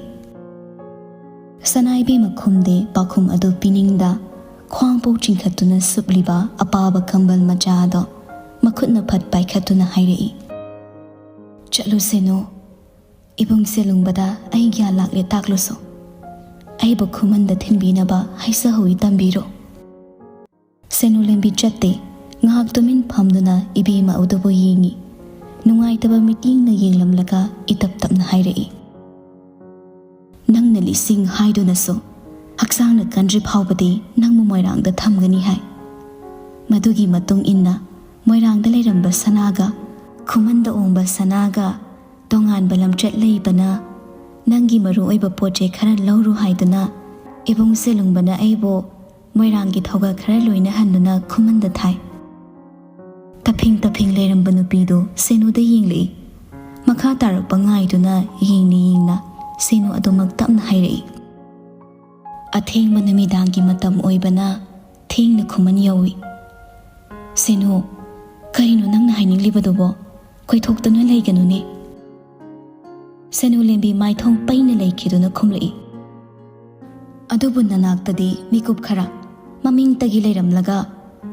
ꯁꯅꯥ ꯏꯕꯦꯝꯃ ꯈꯨꯝꯗꯦ, ꯄꯥꯎꯈꯨꯝ ꯑꯗꯨ ꯄꯤꯅꯤꯡꯗ ꯈ꯭ꯋꯥꯡ ꯄꯧ ꯆꯤꯡꯈꯠꯇꯨꯅ ꯁꯨꯞꯂꯤꯕ ꯑꯄꯥꯕ ꯀꯝꯕꯜ ꯃꯆꯥ ꯑꯗꯣ ꯃꯈꯨꯠꯅ ꯐꯠ ꯄꯥꯏꯈꯠꯇꯨꯅ ꯍꯥꯏꯔꯛꯏ, "ꯆꯠꯂꯨꯁꯦꯅꯨ, ꯏꯕꯨꯡꯁꯦ ꯂꯨꯡꯕꯗ ꯑꯩ ꯒ꯭ꯌꯥꯟ ꯂꯥꯛꯂꯦ ꯇꯥꯛꯂꯨꯁꯣ꯫ ꯑꯩꯕꯨ ꯈꯨꯃꯟꯗ ꯊꯤꯟꯕꯤꯅꯕ ꯍꯥꯏꯖꯍꯧꯏ ꯇꯝꯕꯤꯔꯣ꯫" ꯁꯦꯅꯨ ꯂꯦꯝꯕꯤ ꯆꯠꯇꯦ꯫ ꯉꯥꯏꯍꯥꯛ ꯇꯨꯃꯤꯟ ꯐꯝꯗꯨꯅ ꯏꯕꯦꯝꯃ ꯑꯗꯨꯕꯨ ꯌꯦꯡꯉꯤ꯫ ꯅꯨꯡꯉꯥꯏꯇꯕ ꯃꯤꯠꯌꯦꯡꯅ ꯌꯦꯡꯂꯝꯂꯒ ꯏꯇꯞ ꯇꯞꯅ ꯍꯥꯏꯔꯛꯏ, "ꯅꯪꯅ ꯂꯤꯁꯤꯡ ꯍꯥꯏꯗꯨꯅꯁꯨ ꯍꯛꯆꯥꯡꯅ ꯀꯟꯗ꯭ꯔꯤ ꯐꯥꯎꯕꯗꯤ ꯅꯪꯕꯨ ꯃꯣꯏꯔꯥꯡꯗ ꯊꯝꯒꯅꯤ ꯍꯥꯏ꯫ ꯃꯗꯨꯒꯤ ꯃꯇꯨꯡ ꯏꯟꯅ ꯃꯣꯏꯔꯥꯡꯗ ꯂꯩꯔꯝꯕ ꯁꯅꯥꯒ ꯈꯨꯃꯟꯗ ꯑꯣꯡꯕ ꯁꯅꯥꯒ ꯇꯣꯉꯥꯟꯕ ꯂꯝꯆꯠ ꯂꯩꯕꯅ ꯅꯪꯒꯤ ꯃꯔꯨ ꯑꯣꯏꯕ ꯄꯣꯠ ꯆꯩ ꯈꯔ ꯂꯧꯔꯨ ꯍꯥꯏꯗꯨꯅ ꯏꯕꯨꯡ ꯁꯦꯂꯨꯡꯕꯅ ꯑꯩꯕꯨ ꯃꯣꯏꯔꯥꯡꯒꯤ ꯊꯧꯒꯜ ꯈꯔ ꯂꯣꯏꯅꯍꯟꯗꯨꯅ ꯈꯨꯃꯟꯗ ꯊꯥꯏ꯫" ꯇꯞꯐꯤꯡ ꯇꯞꯐꯤꯡ ꯂꯩꯔꯝꯕ ꯅꯨꯄꯤꯗꯨ ꯁꯦꯅꯨꯗ ꯌꯦꯡꯂꯛꯏ꯫ ꯃꯈꯥ ꯇꯥꯔꯛꯄ ꯉꯥꯏꯗꯨꯅ ꯌꯦꯡꯅ ꯌꯦꯡꯅ ꯁꯦꯅꯨ ꯑꯗꯨꯃꯛ ꯇꯞꯅ ꯍꯥꯏꯔꯛꯏ, "ꯑꯊꯦꯡꯕ ꯅꯨꯃꯤꯗꯥꯡꯒꯤ ꯃꯇꯝ ꯑꯣꯏꯕꯅ ꯊꯦꯡꯅ ꯈꯨꯃꯟ ꯌꯧꯏ꯫" "ꯁꯦꯅꯨ, ꯀꯔꯤꯅꯣ ꯅꯪꯅ ꯍꯥꯏꯅꯤꯡꯂꯤꯕꯗꯨꯕꯣ? ꯀꯣꯏꯊꯣꯛꯇꯨꯅ ꯂꯩꯒꯅꯨꯅꯦ꯫" ꯁꯦꯅꯨ ꯂꯦꯝꯕꯤ ꯃꯥꯏꯊꯣꯡ ꯄꯩꯅ ꯂꯩꯈꯤꯗꯨꯅ ꯈꯨꯝꯂꯛꯏ, "ꯑꯗꯨꯕꯨ ꯅꯅꯥꯛꯇꯗꯤ ꯃꯤꯀꯨꯞ ꯈꯔ ꯃꯃꯤꯡꯇꯒꯤ ꯂꯩꯔꯝꯂꯒ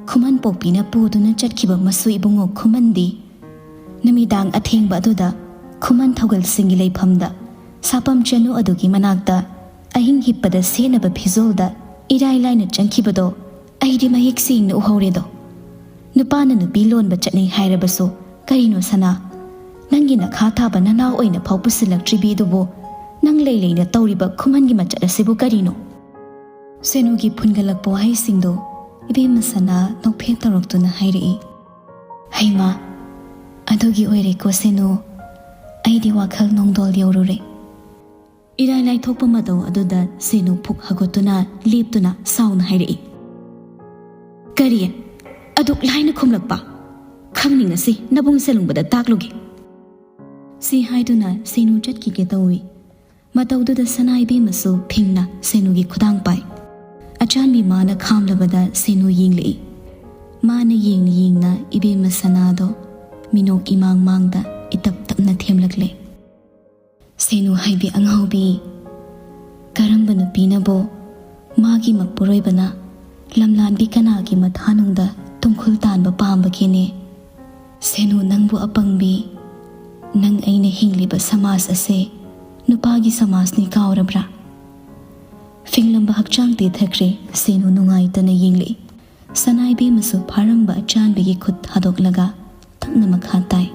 ꯈꯨꯃꯟ ꯄꯣꯛꯄꯤꯅ ꯄꯨꯗꯨꯅ ꯆꯠꯈꯤꯕ ꯃꯁꯨ ꯏꯕꯨꯡꯉꯣ ꯈꯨꯃꯟꯗꯤ ꯅꯨꯃꯤꯗꯥꯡ ꯑꯊꯦꯡꯕ ꯑꯗꯨꯗ ꯈꯨꯃꯟ ꯊꯧꯒꯜꯁꯤꯡꯒꯤ ꯂꯩꯐꯝꯗ ꯁꯥꯄꯝ ꯆꯅꯨ ꯑꯗꯨꯒꯤ ꯃꯅꯥꯛꯇ ꯑꯍꯤꯡ ꯍꯤꯞꯄꯗ ꯁꯦꯠꯅꯕ ꯐꯤꯖꯣꯜꯗ ꯏꯔꯥꯏ ꯂꯥꯏꯅ ꯆꯪꯈꯤꯕꯗꯣ ꯑꯩꯗꯤ ꯃꯌꯦꯛ ꯁꯦꯡꯅ ꯎꯍꯧꯔꯦꯗꯣ꯫ ꯅꯨꯄꯥꯅ ꯅꯨꯄꯤ ꯂꯣꯟꯕ ꯆꯠꯅꯩ ꯍꯥꯏꯔꯕꯁꯨ ꯀꯔꯤꯅꯣ ꯁꯅꯥ? ꯅꯪꯒꯤ ꯅꯈꯥ ꯊꯥꯕ ꯅꯅꯥꯎ ꯑꯣꯏꯅ ꯐꯥꯎ ꯄꯨꯁꯤꯜꯂꯛꯇ꯭ꯔꯤꯕꯤ ꯑꯗꯨꯕꯨ ꯅꯪ ꯂꯩ ꯂꯩꯅ ꯇꯧꯔꯤꯕ ꯈꯨꯃꯟꯒꯤ ꯃꯆꯠ ꯑꯁꯤꯕꯨ ꯀꯔꯤꯅꯣ?" ꯁꯦꯅꯨꯒꯤ ꯐꯨꯟꯒꯠꯂꯛꯄ ꯋꯥꯍꯩꯁꯤꯡꯗꯨ ꯏꯕꯦꯝꯃ ꯁꯅꯥ ꯅꯣꯛꯐꯦꯠ ꯇꯧꯔꯛꯇꯨꯅ ꯍꯥꯏꯔꯛꯏ, "ꯍꯩꯃꯥ, ꯑꯗꯨꯒꯤ ꯑꯣꯏꯔꯦꯀꯣ ꯁꯦꯅꯨ, ꯑꯩꯗꯤ ꯋꯥꯈꯜ ꯅꯣꯡꯗꯣꯜ ꯌꯧꯔꯨꯔꯦ꯫" ꯏꯔꯥꯏ ꯂꯥꯏꯊꯣꯛꯄ ꯃꯇꯧ ꯑꯗꯨꯗ ꯁꯦꯅꯨ ꯄꯨꯛ ꯍꯧꯒꯠꯇꯨꯅ ꯂꯦꯞꯇꯨꯅ ꯁꯥꯎꯅ ꯍꯥꯏꯔꯛꯏ, "ꯀꯔꯤ? ꯑꯗꯨꯛ ꯂꯥꯏꯅ ꯈꯨꯝꯂꯛꯄ? ꯈꯪꯅꯤꯡꯉꯁꯤ ꯅꯕꯨꯡ ꯁꯦꯂꯨꯡꯕꯗ ꯇꯥꯛꯂꯨꯒꯦ꯫" ꯁꯤ ꯍꯥꯏꯗꯨꯅ ꯁꯦꯅꯨ ꯆꯠꯈꯤꯒꯦ ꯇꯧꯏ꯫ ꯃꯇꯧꯗꯨꯗ ꯁꯅꯥ ꯏꯕꯦꯝꯃꯁꯨ ꯐꯤꯡꯅ ꯁꯦꯅꯨꯒꯤ ꯈꯨꯗꯥꯡ ꯄꯥꯏ꯫ ꯑꯆꯥꯟꯕꯤ ꯃꯥꯅ ꯈꯥꯝꯂꯕꯗ ꯁꯦꯅꯨ ꯌꯦꯡꯂꯛꯏ꯫ ꯃꯥꯅ ꯌꯦꯡꯅ ꯌꯦꯡꯅ ꯏꯕꯦꯝꯃ ꯁꯅꯥꯗꯣ ꯃꯤꯅꯣꯛ ꯏꯃꯥꯡ ꯃꯥꯡꯗ ꯏꯇꯞ ꯇꯞꯅ ꯊꯦꯝꯂꯛꯂꯦ꯫ ꯁꯦꯅꯨ ꯍꯥꯏꯕꯤ ꯑꯉꯥꯎꯕꯤ, ꯀꯔꯝꯕ ꯅꯨꯄꯤꯅꯕꯨ ꯃꯥꯒꯤ ꯃꯄꯨꯔꯣꯏꯕꯅ ꯂꯝꯂꯥꯟꯕꯤ ꯀꯅꯥꯒꯤ ꯃꯊꯥꯅꯨꯡꯗ ꯇꯨꯡꯈꯨꯜ ꯇꯥꯟꯕ ꯄꯥꯝꯕꯒꯦꯅꯦ? ꯁꯦꯅꯨ, ꯅꯪꯕꯨ ꯑꯄꯪꯕꯤ, ꯅꯪ ꯑꯩꯅ ꯍꯤꯡꯂꯤꯕ ꯁꯃꯥꯖ ꯑꯁꯦ ꯅꯨꯄꯥꯒꯤ ꯁꯃꯥꯖꯅꯤ ꯀꯥꯎꯔꯕ꯭ꯔꯥ? ꯐꯤꯡꯂꯝꯕ ꯍꯛꯆꯥꯡ ꯇꯦꯊꯈ꯭ꯔꯦ꯫ ꯁꯦꯅꯨ ꯅꯨꯡꯉꯥꯏꯇꯅ ꯌꯦꯡꯂꯛꯏ꯫ ꯁꯅꯥ ꯏꯕꯦꯝꯃꯁꯨ ꯐꯥꯔꯝꯕ ꯑꯆꯥꯟꯕꯤꯒꯤ ꯈꯨꯠ ꯊꯥꯗꯣꯛꯂꯒ ꯇꯞꯅ ꯃꯈꯥ ꯇꯥꯏ꯫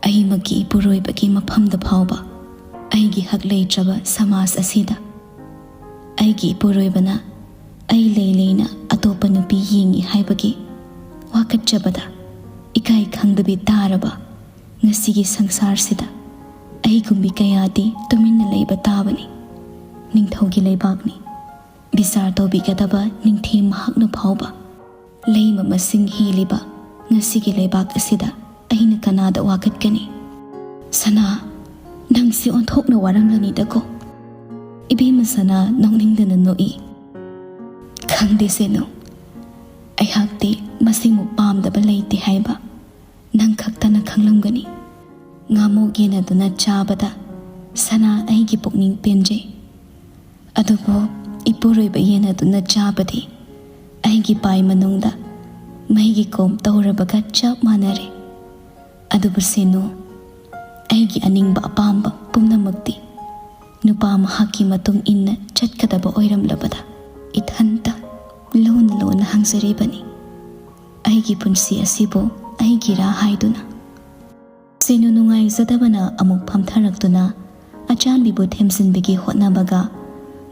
ꯑꯩꯃꯛꯀꯤ ꯏꯄꯨꯔꯣꯏꯕꯒꯤ ꯃꯐꯝꯗ ꯐꯥꯎꯕ ꯑꯩꯒꯤ ꯍꯛ ꯂꯩꯇ꯭ꯔꯕ ꯁꯃꯥꯖ ꯑꯁꯤꯗ ꯑꯩꯒꯤ ꯏꯄꯨꯔꯣꯏꯕꯅ ꯑꯩ ꯂꯩ ꯂꯩꯅ ꯑꯇꯣꯞꯄ ꯅꯨꯄꯤ ꯌꯦꯡꯉꯤ ꯍꯥꯏꯕꯒꯤ ꯋꯥꯀꯠꯆꯕꯗ ꯏꯀꯥꯏ ꯈꯪꯗꯕꯤ ꯇꯥꯔꯕ ꯉꯁꯤꯒꯤ ꯁꯪꯁꯥꯔꯁꯤꯗ ꯑꯩꯒꯨꯝꯕꯤ ꯀꯌꯥꯗꯤ ꯇꯨꯃꯤꯟꯅ ꯂꯩꯕ ꯇꯥꯕꯅꯤ꯫ ꯅꯤꯡꯊꯧꯒꯤ ꯂꯩꯕꯥꯛꯅꯤ꯫ ꯕꯤꯆꯥꯔ ꯇꯧꯕꯤꯒꯗꯕ ꯅꯤꯡꯊꯤ ꯃꯍꯥꯛꯅ ꯐꯥꯎꯕ ꯂꯩꯃ ꯃꯁꯤꯡ ꯍꯦꯜꯂꯤꯕ ꯉꯁꯤꯒꯤ ꯂꯩꯕꯥꯛ ꯑꯁꯤꯗ ꯑꯩꯅ ꯀꯅꯥꯗ ꯋꯥꯀꯠꯀꯅꯤ? ꯁꯅꯥ, ꯅꯪꯁꯤ ꯑꯣꯟꯊꯣꯛꯅ ꯋꯥꯔꯝꯂꯅꯤꯗꯀꯣ꯫ ꯏꯕꯦꯝꯃ ꯁꯅꯥ ꯅꯣꯛꯅꯤꯡꯗꯅ ꯅꯣꯛꯏ꯫ ꯈꯪꯗꯦ ꯁꯦꯅꯨ, ꯑꯩꯍꯥꯛꯇꯤ ꯃꯁꯤꯃꯨꯛ ꯄꯥꯝꯗꯕ ꯂꯩꯇꯦ ꯍꯥꯏꯕ ꯅꯪ ꯈꯛꯇꯅ ꯈꯪꯂꯝꯒꯅꯤ꯫ ꯉꯥꯃꯣꯛ ꯌꯦꯟꯅꯗꯨꯅ ꯆꯥꯕꯗ ꯁꯅꯥ ꯑꯩꯒꯤ ꯄꯨꯛꯅꯤꯡ ꯄꯦꯟꯖꯩ꯫ ꯑꯗꯨꯕꯨ ꯏꯄꯨꯔꯣꯏꯕ ꯌꯦꯟꯅꯗꯨꯅ ꯆꯥꯕꯗꯤ ꯑꯩꯒꯤ ꯄꯥꯏ ꯃꯅꯨꯡꯗ ꯃꯩꯒꯤ ꯀꯣꯝ ꯇꯧꯔꯕꯒ ꯆꯞ ꯃꯥꯟꯅꯔꯦ꯫ ꯑꯗꯨꯕꯨ ꯁꯦꯅꯨ, ꯑꯩꯒꯤ ꯑꯅꯤꯡꯕ ꯑꯄꯥꯝꯕ ꯄꯨꯝꯅꯃꯛꯇꯤ ꯅꯨꯄꯥ ꯃꯍꯥꯛꯀꯤ ꯃꯇꯨꯡ ꯏꯟꯅ ꯆꯠꯀꯗꯕ ꯑꯣꯏꯔꯝꯂꯕꯗ ꯏꯊꯟꯇ ꯂꯨꯅ ꯂꯨꯅ ꯍꯪꯖꯔꯤꯕꯅꯤ꯫ ꯑꯩꯒꯤ ꯄꯨꯟꯁꯤ ꯑꯁꯤꯕꯨ ꯑꯩꯒꯤꯔꯥ ꯍꯥꯏꯗꯨꯅ꯫ ꯁꯦꯅꯨ ꯅꯨꯡꯉꯥꯏꯖꯗꯕꯅ ꯑꯃꯨꯛ ꯐꯝꯊꯔꯛꯇꯨꯅ ꯑꯆꯥꯟꯕꯤꯕꯨ ꯊꯦꯝꯖꯤꯟꯕꯒꯤ ꯍꯣꯠꯅꯕꯒ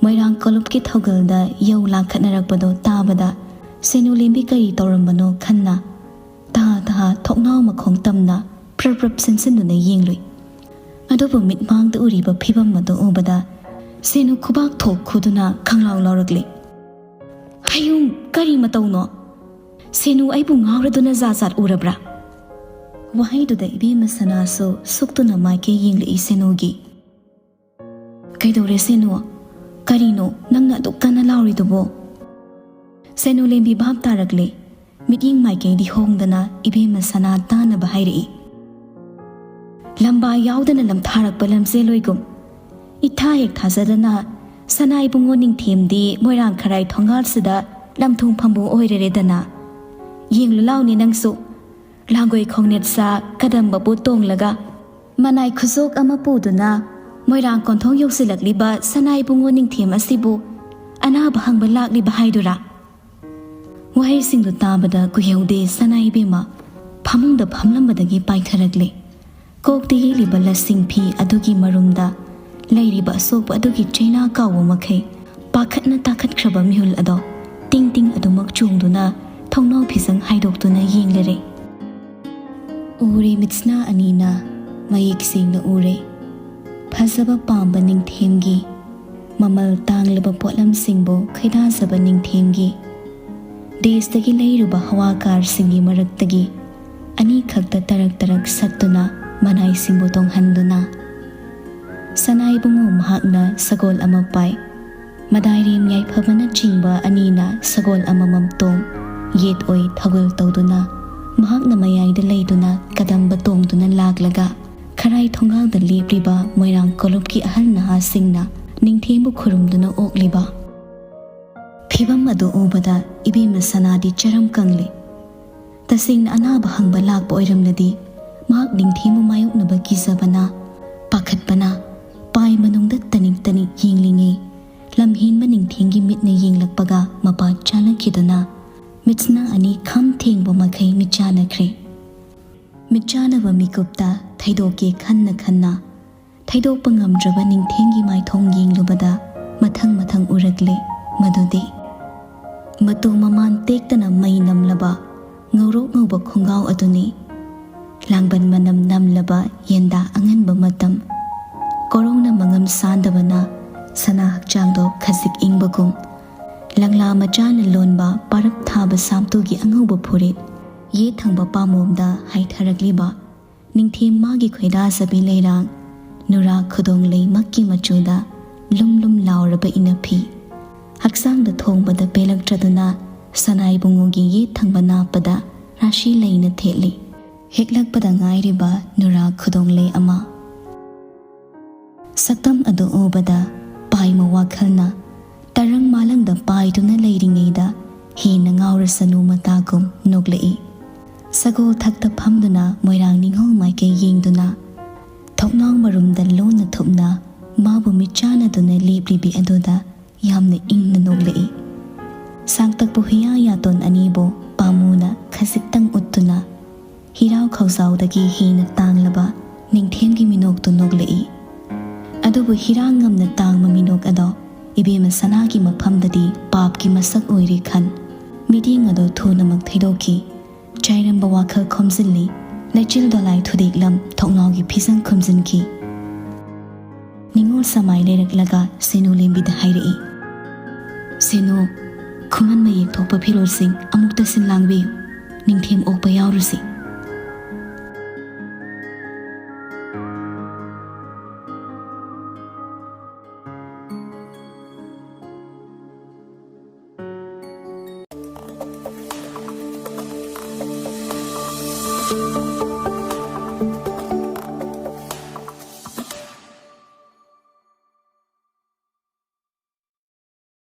ꯃꯣꯏꯔꯥꯡ ꯀꯣꯂꯨꯞꯀꯤ ꯊꯧꯒꯜꯗ ꯌꯧ ꯂꯥꯡꯈꯠꯅꯔꯛꯄꯗꯣ ꯇꯥꯕꯗ ꯁꯦꯅꯨ ꯂꯦꯝꯕꯤ ꯀꯔꯤ ꯇꯧꯔꯝꯕꯅꯣ ꯈꯟꯅ ꯇꯍꯥ ꯇꯍꯥ ꯊꯣꯛꯅꯥꯎ ꯃꯈꯣꯡ ꯇꯝꯅ ꯄ꯭ꯔꯞ ꯄ꯭ꯔꯞ ꯆꯦꯟꯁꯤꯟꯗꯨꯅ ꯌꯦꯡꯂꯨꯏ꯫ ꯑꯗꯨꯕꯨ ꯃꯤꯠꯃꯥꯡꯗ ꯎꯔꯤꯕ ꯐꯤꯕꯝ ꯑꯗꯨ ꯎꯕꯗ ꯁꯦꯅꯨ ꯈꯨꯕꯥꯛ ꯊꯣꯛ ꯈꯨꯗꯨꯅ ꯈꯪꯂꯥꯎ ꯂꯥꯎꯔꯛꯂꯦ꯫ ꯍꯌꯨꯝ, ꯀꯔꯤ ꯃꯇꯧꯅꯣ? ꯁꯦꯅꯨ ꯑꯩꯕꯨ ꯉꯥꯎꯔꯗꯨꯅ ꯖꯥꯠ ꯖꯥꯠ ꯎꯔꯕ꯭ꯔꯥ? ꯋꯥꯍꯩꯗꯨꯗ ꯏꯕꯦꯝꯃ ꯁꯅꯥꯁꯨ ꯁꯨꯛꯇꯨꯅ ꯃꯥꯏꯀꯩ ꯌꯦꯡꯂꯛꯏ ꯁꯦꯅꯨꯒꯤ꯫ "ꯀꯩꯗꯧꯔꯦ ꯁꯦꯅꯨ? ꯀꯔꯤꯅꯣ ꯅꯪꯅ ꯑꯗꯨꯛ ꯀꯟꯅ ꯂꯥꯎꯔꯤꯗꯨꯕꯣ?" ꯁꯦꯅꯨ ꯂꯦꯝꯕꯤ ꯚꯥꯞ ꯇꯥꯔꯛꯂꯦ꯫ ꯃꯤꯠꯌꯦꯡ ꯃꯥꯏꯀꯩꯗꯤ ꯍꯣꯡꯗꯅ ꯏꯕꯦꯝꯃ ꯁꯅꯥ ꯇꯥꯅꯕ ꯍꯥꯏꯔꯛꯏ꯫ "ꯂꯝꯕꯥ ꯌꯥꯎꯗꯅ ꯂꯝꯊꯥꯔꯛꯄ ꯂꯝꯖꯦꯜꯂꯣꯏꯒꯨꯝ ꯏꯊꯥ ꯍꯦꯛ ꯊꯥꯖꯗꯅ ꯁꯅꯥ ꯏꯕꯨꯡꯉꯣ ꯅꯤꯡꯊꯦꯝꯗꯤ ꯃꯣꯏꯔꯥꯡ ꯈꯔꯥꯏ ꯊꯣꯡꯒꯥꯜꯁꯤꯗ ꯂꯝꯊꯨꯡ ꯐꯝꯕꯨ ꯑꯣꯏꯔꯦꯔꯦꯗꯅ꯫ ꯌꯦꯡꯂꯨ ꯂꯥꯎꯅꯦ ꯅꯪꯁꯨ, ꯂꯥꯡꯒꯣꯏ ꯈꯣꯡꯅꯦꯠ ꯁꯥ ꯀꯗꯝꯕꯕꯨ ꯇꯣꯡꯂꯒ ꯃꯅꯥꯏ ꯈꯨꯖꯣꯛ ꯑꯃ ꯄꯨꯗꯨꯅ ꯃꯣꯏꯔꯥꯡ ꯀꯣꯟꯊꯣꯡ ꯌꯧꯁꯤꯜꯂꯛꯂꯤꯕ ꯁꯅꯥ ꯏꯕꯨꯡꯉꯣ ꯅꯤꯡꯊꯦꯝ ꯑꯁꯤꯕꯨ ꯑꯅꯥꯕ ꯍꯪꯕ ꯂꯥꯛꯂꯤꯕ ꯍꯥꯏꯗꯨꯔꯥ?" ꯋꯥꯍꯩꯁꯤꯡꯗꯨ ꯇꯥꯕꯗ ꯀꯨꯏꯍꯧꯗꯦ ꯁꯅꯥ ꯏꯕꯦꯝꯃ ꯐꯃꯨꯡꯗ ꯐꯝꯂꯝꯕꯗꯒꯤ ꯄꯥꯏꯊꯔꯛꯂꯦ꯫ ꯀꯣꯛꯇ ꯌꯦꯠꯂꯤꯕ ꯂꯁꯤꯡ ꯐꯤ ꯑꯗꯨꯒꯤ ꯃꯔꯨꯝꯗ ꯂꯩꯔꯤꯕ ꯑꯁꯣꯛꯄ ꯑꯗꯨꯒꯤ ꯆꯩꯅꯥ ꯀꯥꯎꯕ ꯃꯈꯩ ꯄꯥꯈꯠꯅ ꯇꯥꯈꯠꯈ꯭ꯔꯕ ꯃꯤꯍꯨꯜ ꯑꯗꯣ ꯇꯤꯡ ꯇꯤꯡ ꯑꯗꯨꯃꯛ ꯆꯣꯡꯗꯨꯅ ꯊꯣꯡꯅꯥꯎ ꯐꯤꯖꯪ ꯍꯥꯏꯗꯣꯛꯇꯨꯅ ꯌꯦꯡꯂꯔꯦ꯫ ꯎꯔꯦ ꯃꯤꯠꯁꯅꯥ ꯑꯅꯤꯅ ꯃꯌꯦꯛ ꯁꯦꯡꯅ ꯎꯔꯦ꯫ ꯐꯖꯕ ꯄꯥꯝꯕ ꯅꯤꯡꯊꯦꯝꯒꯤ, ꯃꯃꯜ ꯇꯥꯡꯂꯕ ꯄꯣꯠꯂꯝꯁꯤꯡꯕꯨ ꯈꯣꯏꯗꯥꯖꯕ ꯅꯤꯡꯊꯦꯝꯒꯤ, ꯗꯦꯁꯇꯒꯤ ꯂꯩꯔꯨꯕ ꯍꯋꯥ ꯀꯥꯔꯁꯤꯡꯒꯤ ꯃꯔꯛꯇꯒꯤ ꯑꯅꯤꯈꯛꯇ ꯇꯔꯛ ꯇꯔꯛ ꯁꯠꯇꯨꯅ ꯃꯅꯥꯏꯁꯤꯡꯕꯨ ꯇꯣꯡꯍꯟꯗꯨꯅ꯫ ꯁꯅꯥ ꯏꯕꯨꯡꯉꯣ ꯃꯍꯥꯛꯅ ꯁꯒꯣꯜ ꯑꯃ ꯄꯥꯏ꯫ ꯃꯗꯥꯏꯔꯦꯝ ꯌꯥꯏꯐꯕꯅꯆꯤꯡꯕ ꯑꯅꯤꯅ ꯁꯒꯣꯜ ꯑꯃꯃꯝ ꯇꯣꯡ, ꯌꯦꯠ ꯑꯣꯏ ꯊꯧꯒꯜ ꯇꯧꯗꯨꯅ ꯃꯍꯥꯛꯅ ꯃꯌꯥꯏꯗ ꯂꯩꯗꯨꯅ ꯀꯗꯝꯕ ꯇꯣꯡꯗꯨꯅ ꯂꯥꯛꯂꯒ ꯈꯔꯥꯏ ꯊꯣꯡꯒꯥꯜꯗ ꯂꯦꯞꯂꯤꯕ ꯃꯣꯏꯔꯥꯡ ꯀꯣꯂꯨꯞꯀꯤ ꯑꯍꯜ ꯅꯍꯥꯁꯤꯡꯅ ꯅꯤꯡꯊꯦꯝꯕꯨ ꯈꯨꯔꯨꯝꯗꯨꯅ ꯑꯣꯛꯂꯤꯕ ꯐꯤꯚꯝ ꯑꯗꯨ ꯎꯕꯗ ꯏꯕꯦꯝꯃ ꯁꯅꯥꯗꯤ ꯆꯔꯝ ꯀꯪꯂꯦ꯫ ꯇꯁꯦꯡꯅ ꯑꯅꯥꯕ ꯍꯪꯕ ꯂꯥꯛꯄ ꯑꯣꯏꯔꯝꯂꯗꯤ ꯃꯍꯥꯛ ꯅꯤꯡꯊꯦꯝꯕꯨ ꯃꯥꯌꯣꯛꯅꯕ ꯀꯤꯖꯕꯅ, ꯄꯥꯈꯠꯄꯅ ꯄꯥꯏ ꯃꯅꯨꯡꯗ ꯇꯅꯤꯛ ꯇꯅꯤꯛ ꯌꯦꯡꯂꯤꯉꯩ ꯂꯝꯍꯦꯟꯕ ꯅꯤꯡꯊꯦꯝꯒꯤ ꯃꯤꯠꯅ ꯌꯦꯡꯂꯛꯄꯒ ꯃꯄꯥ ꯆꯥꯅꯈꯤꯗꯨꯅ ꯃꯤꯠꯁꯅꯥ ꯑꯅꯤ ꯈꯝ ꯊꯦꯡꯕ ꯃꯈꯩ ꯃꯤꯠꯆꯥꯅꯈ꯭ꯔꯦ꯫ ꯃꯤꯠꯆꯥꯅꯕ ꯃꯤꯀꯨꯞꯇ ꯊꯩꯗꯣꯛꯀꯦ ꯈꯟꯅ ꯈꯟꯅ ꯊꯩꯗꯣꯛꯄ ꯉꯝꯗ꯭ꯔꯕ ꯅꯤꯡꯊꯦꯝꯒꯤ ꯃꯥꯏꯊꯣꯡ ꯌꯦꯡꯂꯨꯕꯗ ꯃꯊꯪ ꯃꯊꯪ ꯎꯔꯛꯂꯦ꯫ ꯃꯗꯨꯗꯤ ꯃꯇꯨ ꯃꯃꯥꯟ ꯇꯦꯛꯇꯅ ꯃꯩ ꯅꯝꯂꯕ ꯉꯧꯔꯣꯛ ꯉꯧꯕ ꯈꯣꯡꯒꯥꯎ ꯑꯗꯨꯅꯤ꯫ ꯂꯥꯡꯕꯟ ꯃꯅꯝ ꯅꯝꯂꯕ ꯌꯦꯟꯗꯥ ꯑꯉꯟꯕ ꯃꯇꯝ꯫ ꯀꯣꯔꯧꯅ ꯃꯉꯝ ꯁꯥꯟꯗꯕꯅ ꯁꯅꯥ ꯍꯛꯆꯥꯡꯗꯣ ꯈꯖꯤꯛ ꯏꯪꯕꯒꯨꯝ꯫ ꯂꯪꯂꯥ ꯃꯆꯥꯅ ꯂꯣꯟꯕ ꯄꯥꯔꯞ ꯊꯥꯕ ꯁꯥꯝꯇꯨꯒꯤ ꯑꯉꯧꯕ ꯐꯨꯔꯤꯠ꯫ ꯌꯦꯠ ꯊꯪꯕ ꯄꯥꯝꯕꯣꯝꯗ ꯍꯥꯏꯊꯔꯛꯂꯤꯕ ꯅꯤꯡꯊꯦꯝ ꯃꯥꯒꯤ ꯈꯣꯏꯗꯥꯖꯕꯤ ꯂꯩꯔꯥꯡ, ꯅꯨꯔꯥ ꯈꯨꯗꯣꯡ ꯂꯩꯃꯛꯀꯤ ꯃꯆꯨꯗ ꯂꯨꯝ ꯂꯨꯝ ꯂꯥꯎꯔꯕ ꯏꯅꯐꯤ, ꯍꯛꯆꯥꯡꯗ ꯊꯣꯡꯕꯗ ꯄꯦꯜꯂꯛꯇ꯭ꯔꯗꯨꯅ ꯁꯅꯥꯏꯕꯨꯡꯉꯨꯒꯤ ꯌꯦꯠ ꯊꯪꯕ ꯅꯥꯞꯄꯗ ꯔꯥꯁꯤ ꯂꯩꯅ ꯊꯦꯠꯂꯤ꯫ ꯍꯦꯛꯂꯛꯄꯗ ꯉꯥꯏꯔꯤꯕ ꯅꯨꯔꯥ ꯈꯨꯗꯣꯡ ꯂꯩ ꯑꯃ꯫ ꯁꯛꯇꯝ ꯑꯗꯨ ꯎꯕꯗ ꯄꯥꯏꯃ ꯋꯥꯈꯜꯅ ꯇꯔꯪ ꯃꯥꯂꯪꯗ ꯄꯥꯏꯗꯨꯅ ꯂꯩꯔꯤꯉꯩꯗ ꯍꯦꯟꯅ ꯉꯥꯎꯔꯁꯅꯨ ꯃꯇꯥꯒꯨꯝ ꯅꯣꯛꯂꯛꯏ꯫ ꯁꯒꯣꯜ ꯊꯛꯇ ꯐꯝꯗꯨꯅ ꯃꯣꯏꯔꯥꯡ ꯅꯤꯉꯣꯜ ꯃꯥꯏꯀꯩ ꯌꯦꯡꯗꯨꯅ ꯊꯣꯡꯅꯥꯎ ꯃꯔꯨꯝꯗ ꯂꯣꯟꯅ ꯊꯨꯞꯅ ꯃꯥꯕꯨ ꯃꯤꯠꯆꯥꯟꯅꯗꯨꯅ ꯂꯦꯞꯂꯤꯕꯤ ꯑꯗꯨꯗ ꯌꯥꯝꯅ ꯏꯪꯅ ꯅꯣꯛꯂꯛꯏ꯫ ꯁꯥꯡꯇꯛꯄ ꯍꯨꯏꯌꯥ ꯌꯥꯇꯣꯟ ꯑꯅꯤꯕꯨ ꯄꯥꯝꯃꯨꯅ ꯈꯖꯤꯛꯇꯪ ꯎꯠꯇꯨꯅ ꯍꯤꯔꯥꯎ ꯈꯧꯖꯥꯎꯗꯒꯤ ꯍꯦꯟꯅ ꯇꯥꯡꯂꯕ ꯅꯤꯡꯊꯦꯝꯒꯤ ꯃꯤꯅꯣꯛꯇꯨ ꯅꯣꯛꯂꯛꯏ꯫ ꯑꯗꯨꯕꯨ ꯍꯤꯔꯥꯡ ꯉꯝꯅ ꯇꯥꯡꯕ ꯃꯤꯅꯣꯛ ꯑꯗꯣ ꯏꯕꯦꯝꯃ ꯁꯅꯥꯒꯤ ꯃꯐꯝꯗꯗꯤ ꯄꯥꯞꯀꯤ ꯃꯁꯛ ꯑꯣꯏꯔꯦ ꯈꯟ, ꯃꯤꯠꯌꯦꯡ ꯑꯗꯨ ꯊꯨꯅꯃꯛ ꯊꯩꯗꯣꯛꯈꯤ꯫ ꯆꯥꯏꯔꯝꯕ ꯋꯥꯈꯜ ꯈꯣꯝꯖꯤꯜꯂꯤ꯫ ꯂꯩꯆꯤꯜ ꯗꯣꯂꯥꯏ ꯊꯨꯗꯦꯛꯂꯝ ꯊꯣꯡꯅꯥꯎꯒꯤ ꯐꯤꯖꯪ ꯈꯨꯝꯖꯤꯟꯈꯤ꯫ ꯅꯤꯉꯣꯜ ꯁꯃꯥꯏ ꯂꯩꯔꯛꯂꯒ ꯁꯦꯅꯨ ꯂꯦꯝꯕꯤꯗ ꯍꯥꯏꯔꯛꯏ, "ꯁꯦꯅꯨ, ꯈꯨꯃꯟ ꯃꯌꯦꯛ ꯊꯣꯛꯄ ꯐꯤꯔꯣꯜꯁꯤꯡ ꯑꯃꯨꯛꯇ ꯁꯤꯟ ꯂꯥꯡꯕꯤꯌꯨ, ꯅꯤꯡꯊꯦꯝ ꯑꯣꯛꯄ ꯌꯥꯎꯔꯨꯁꯤ"꯫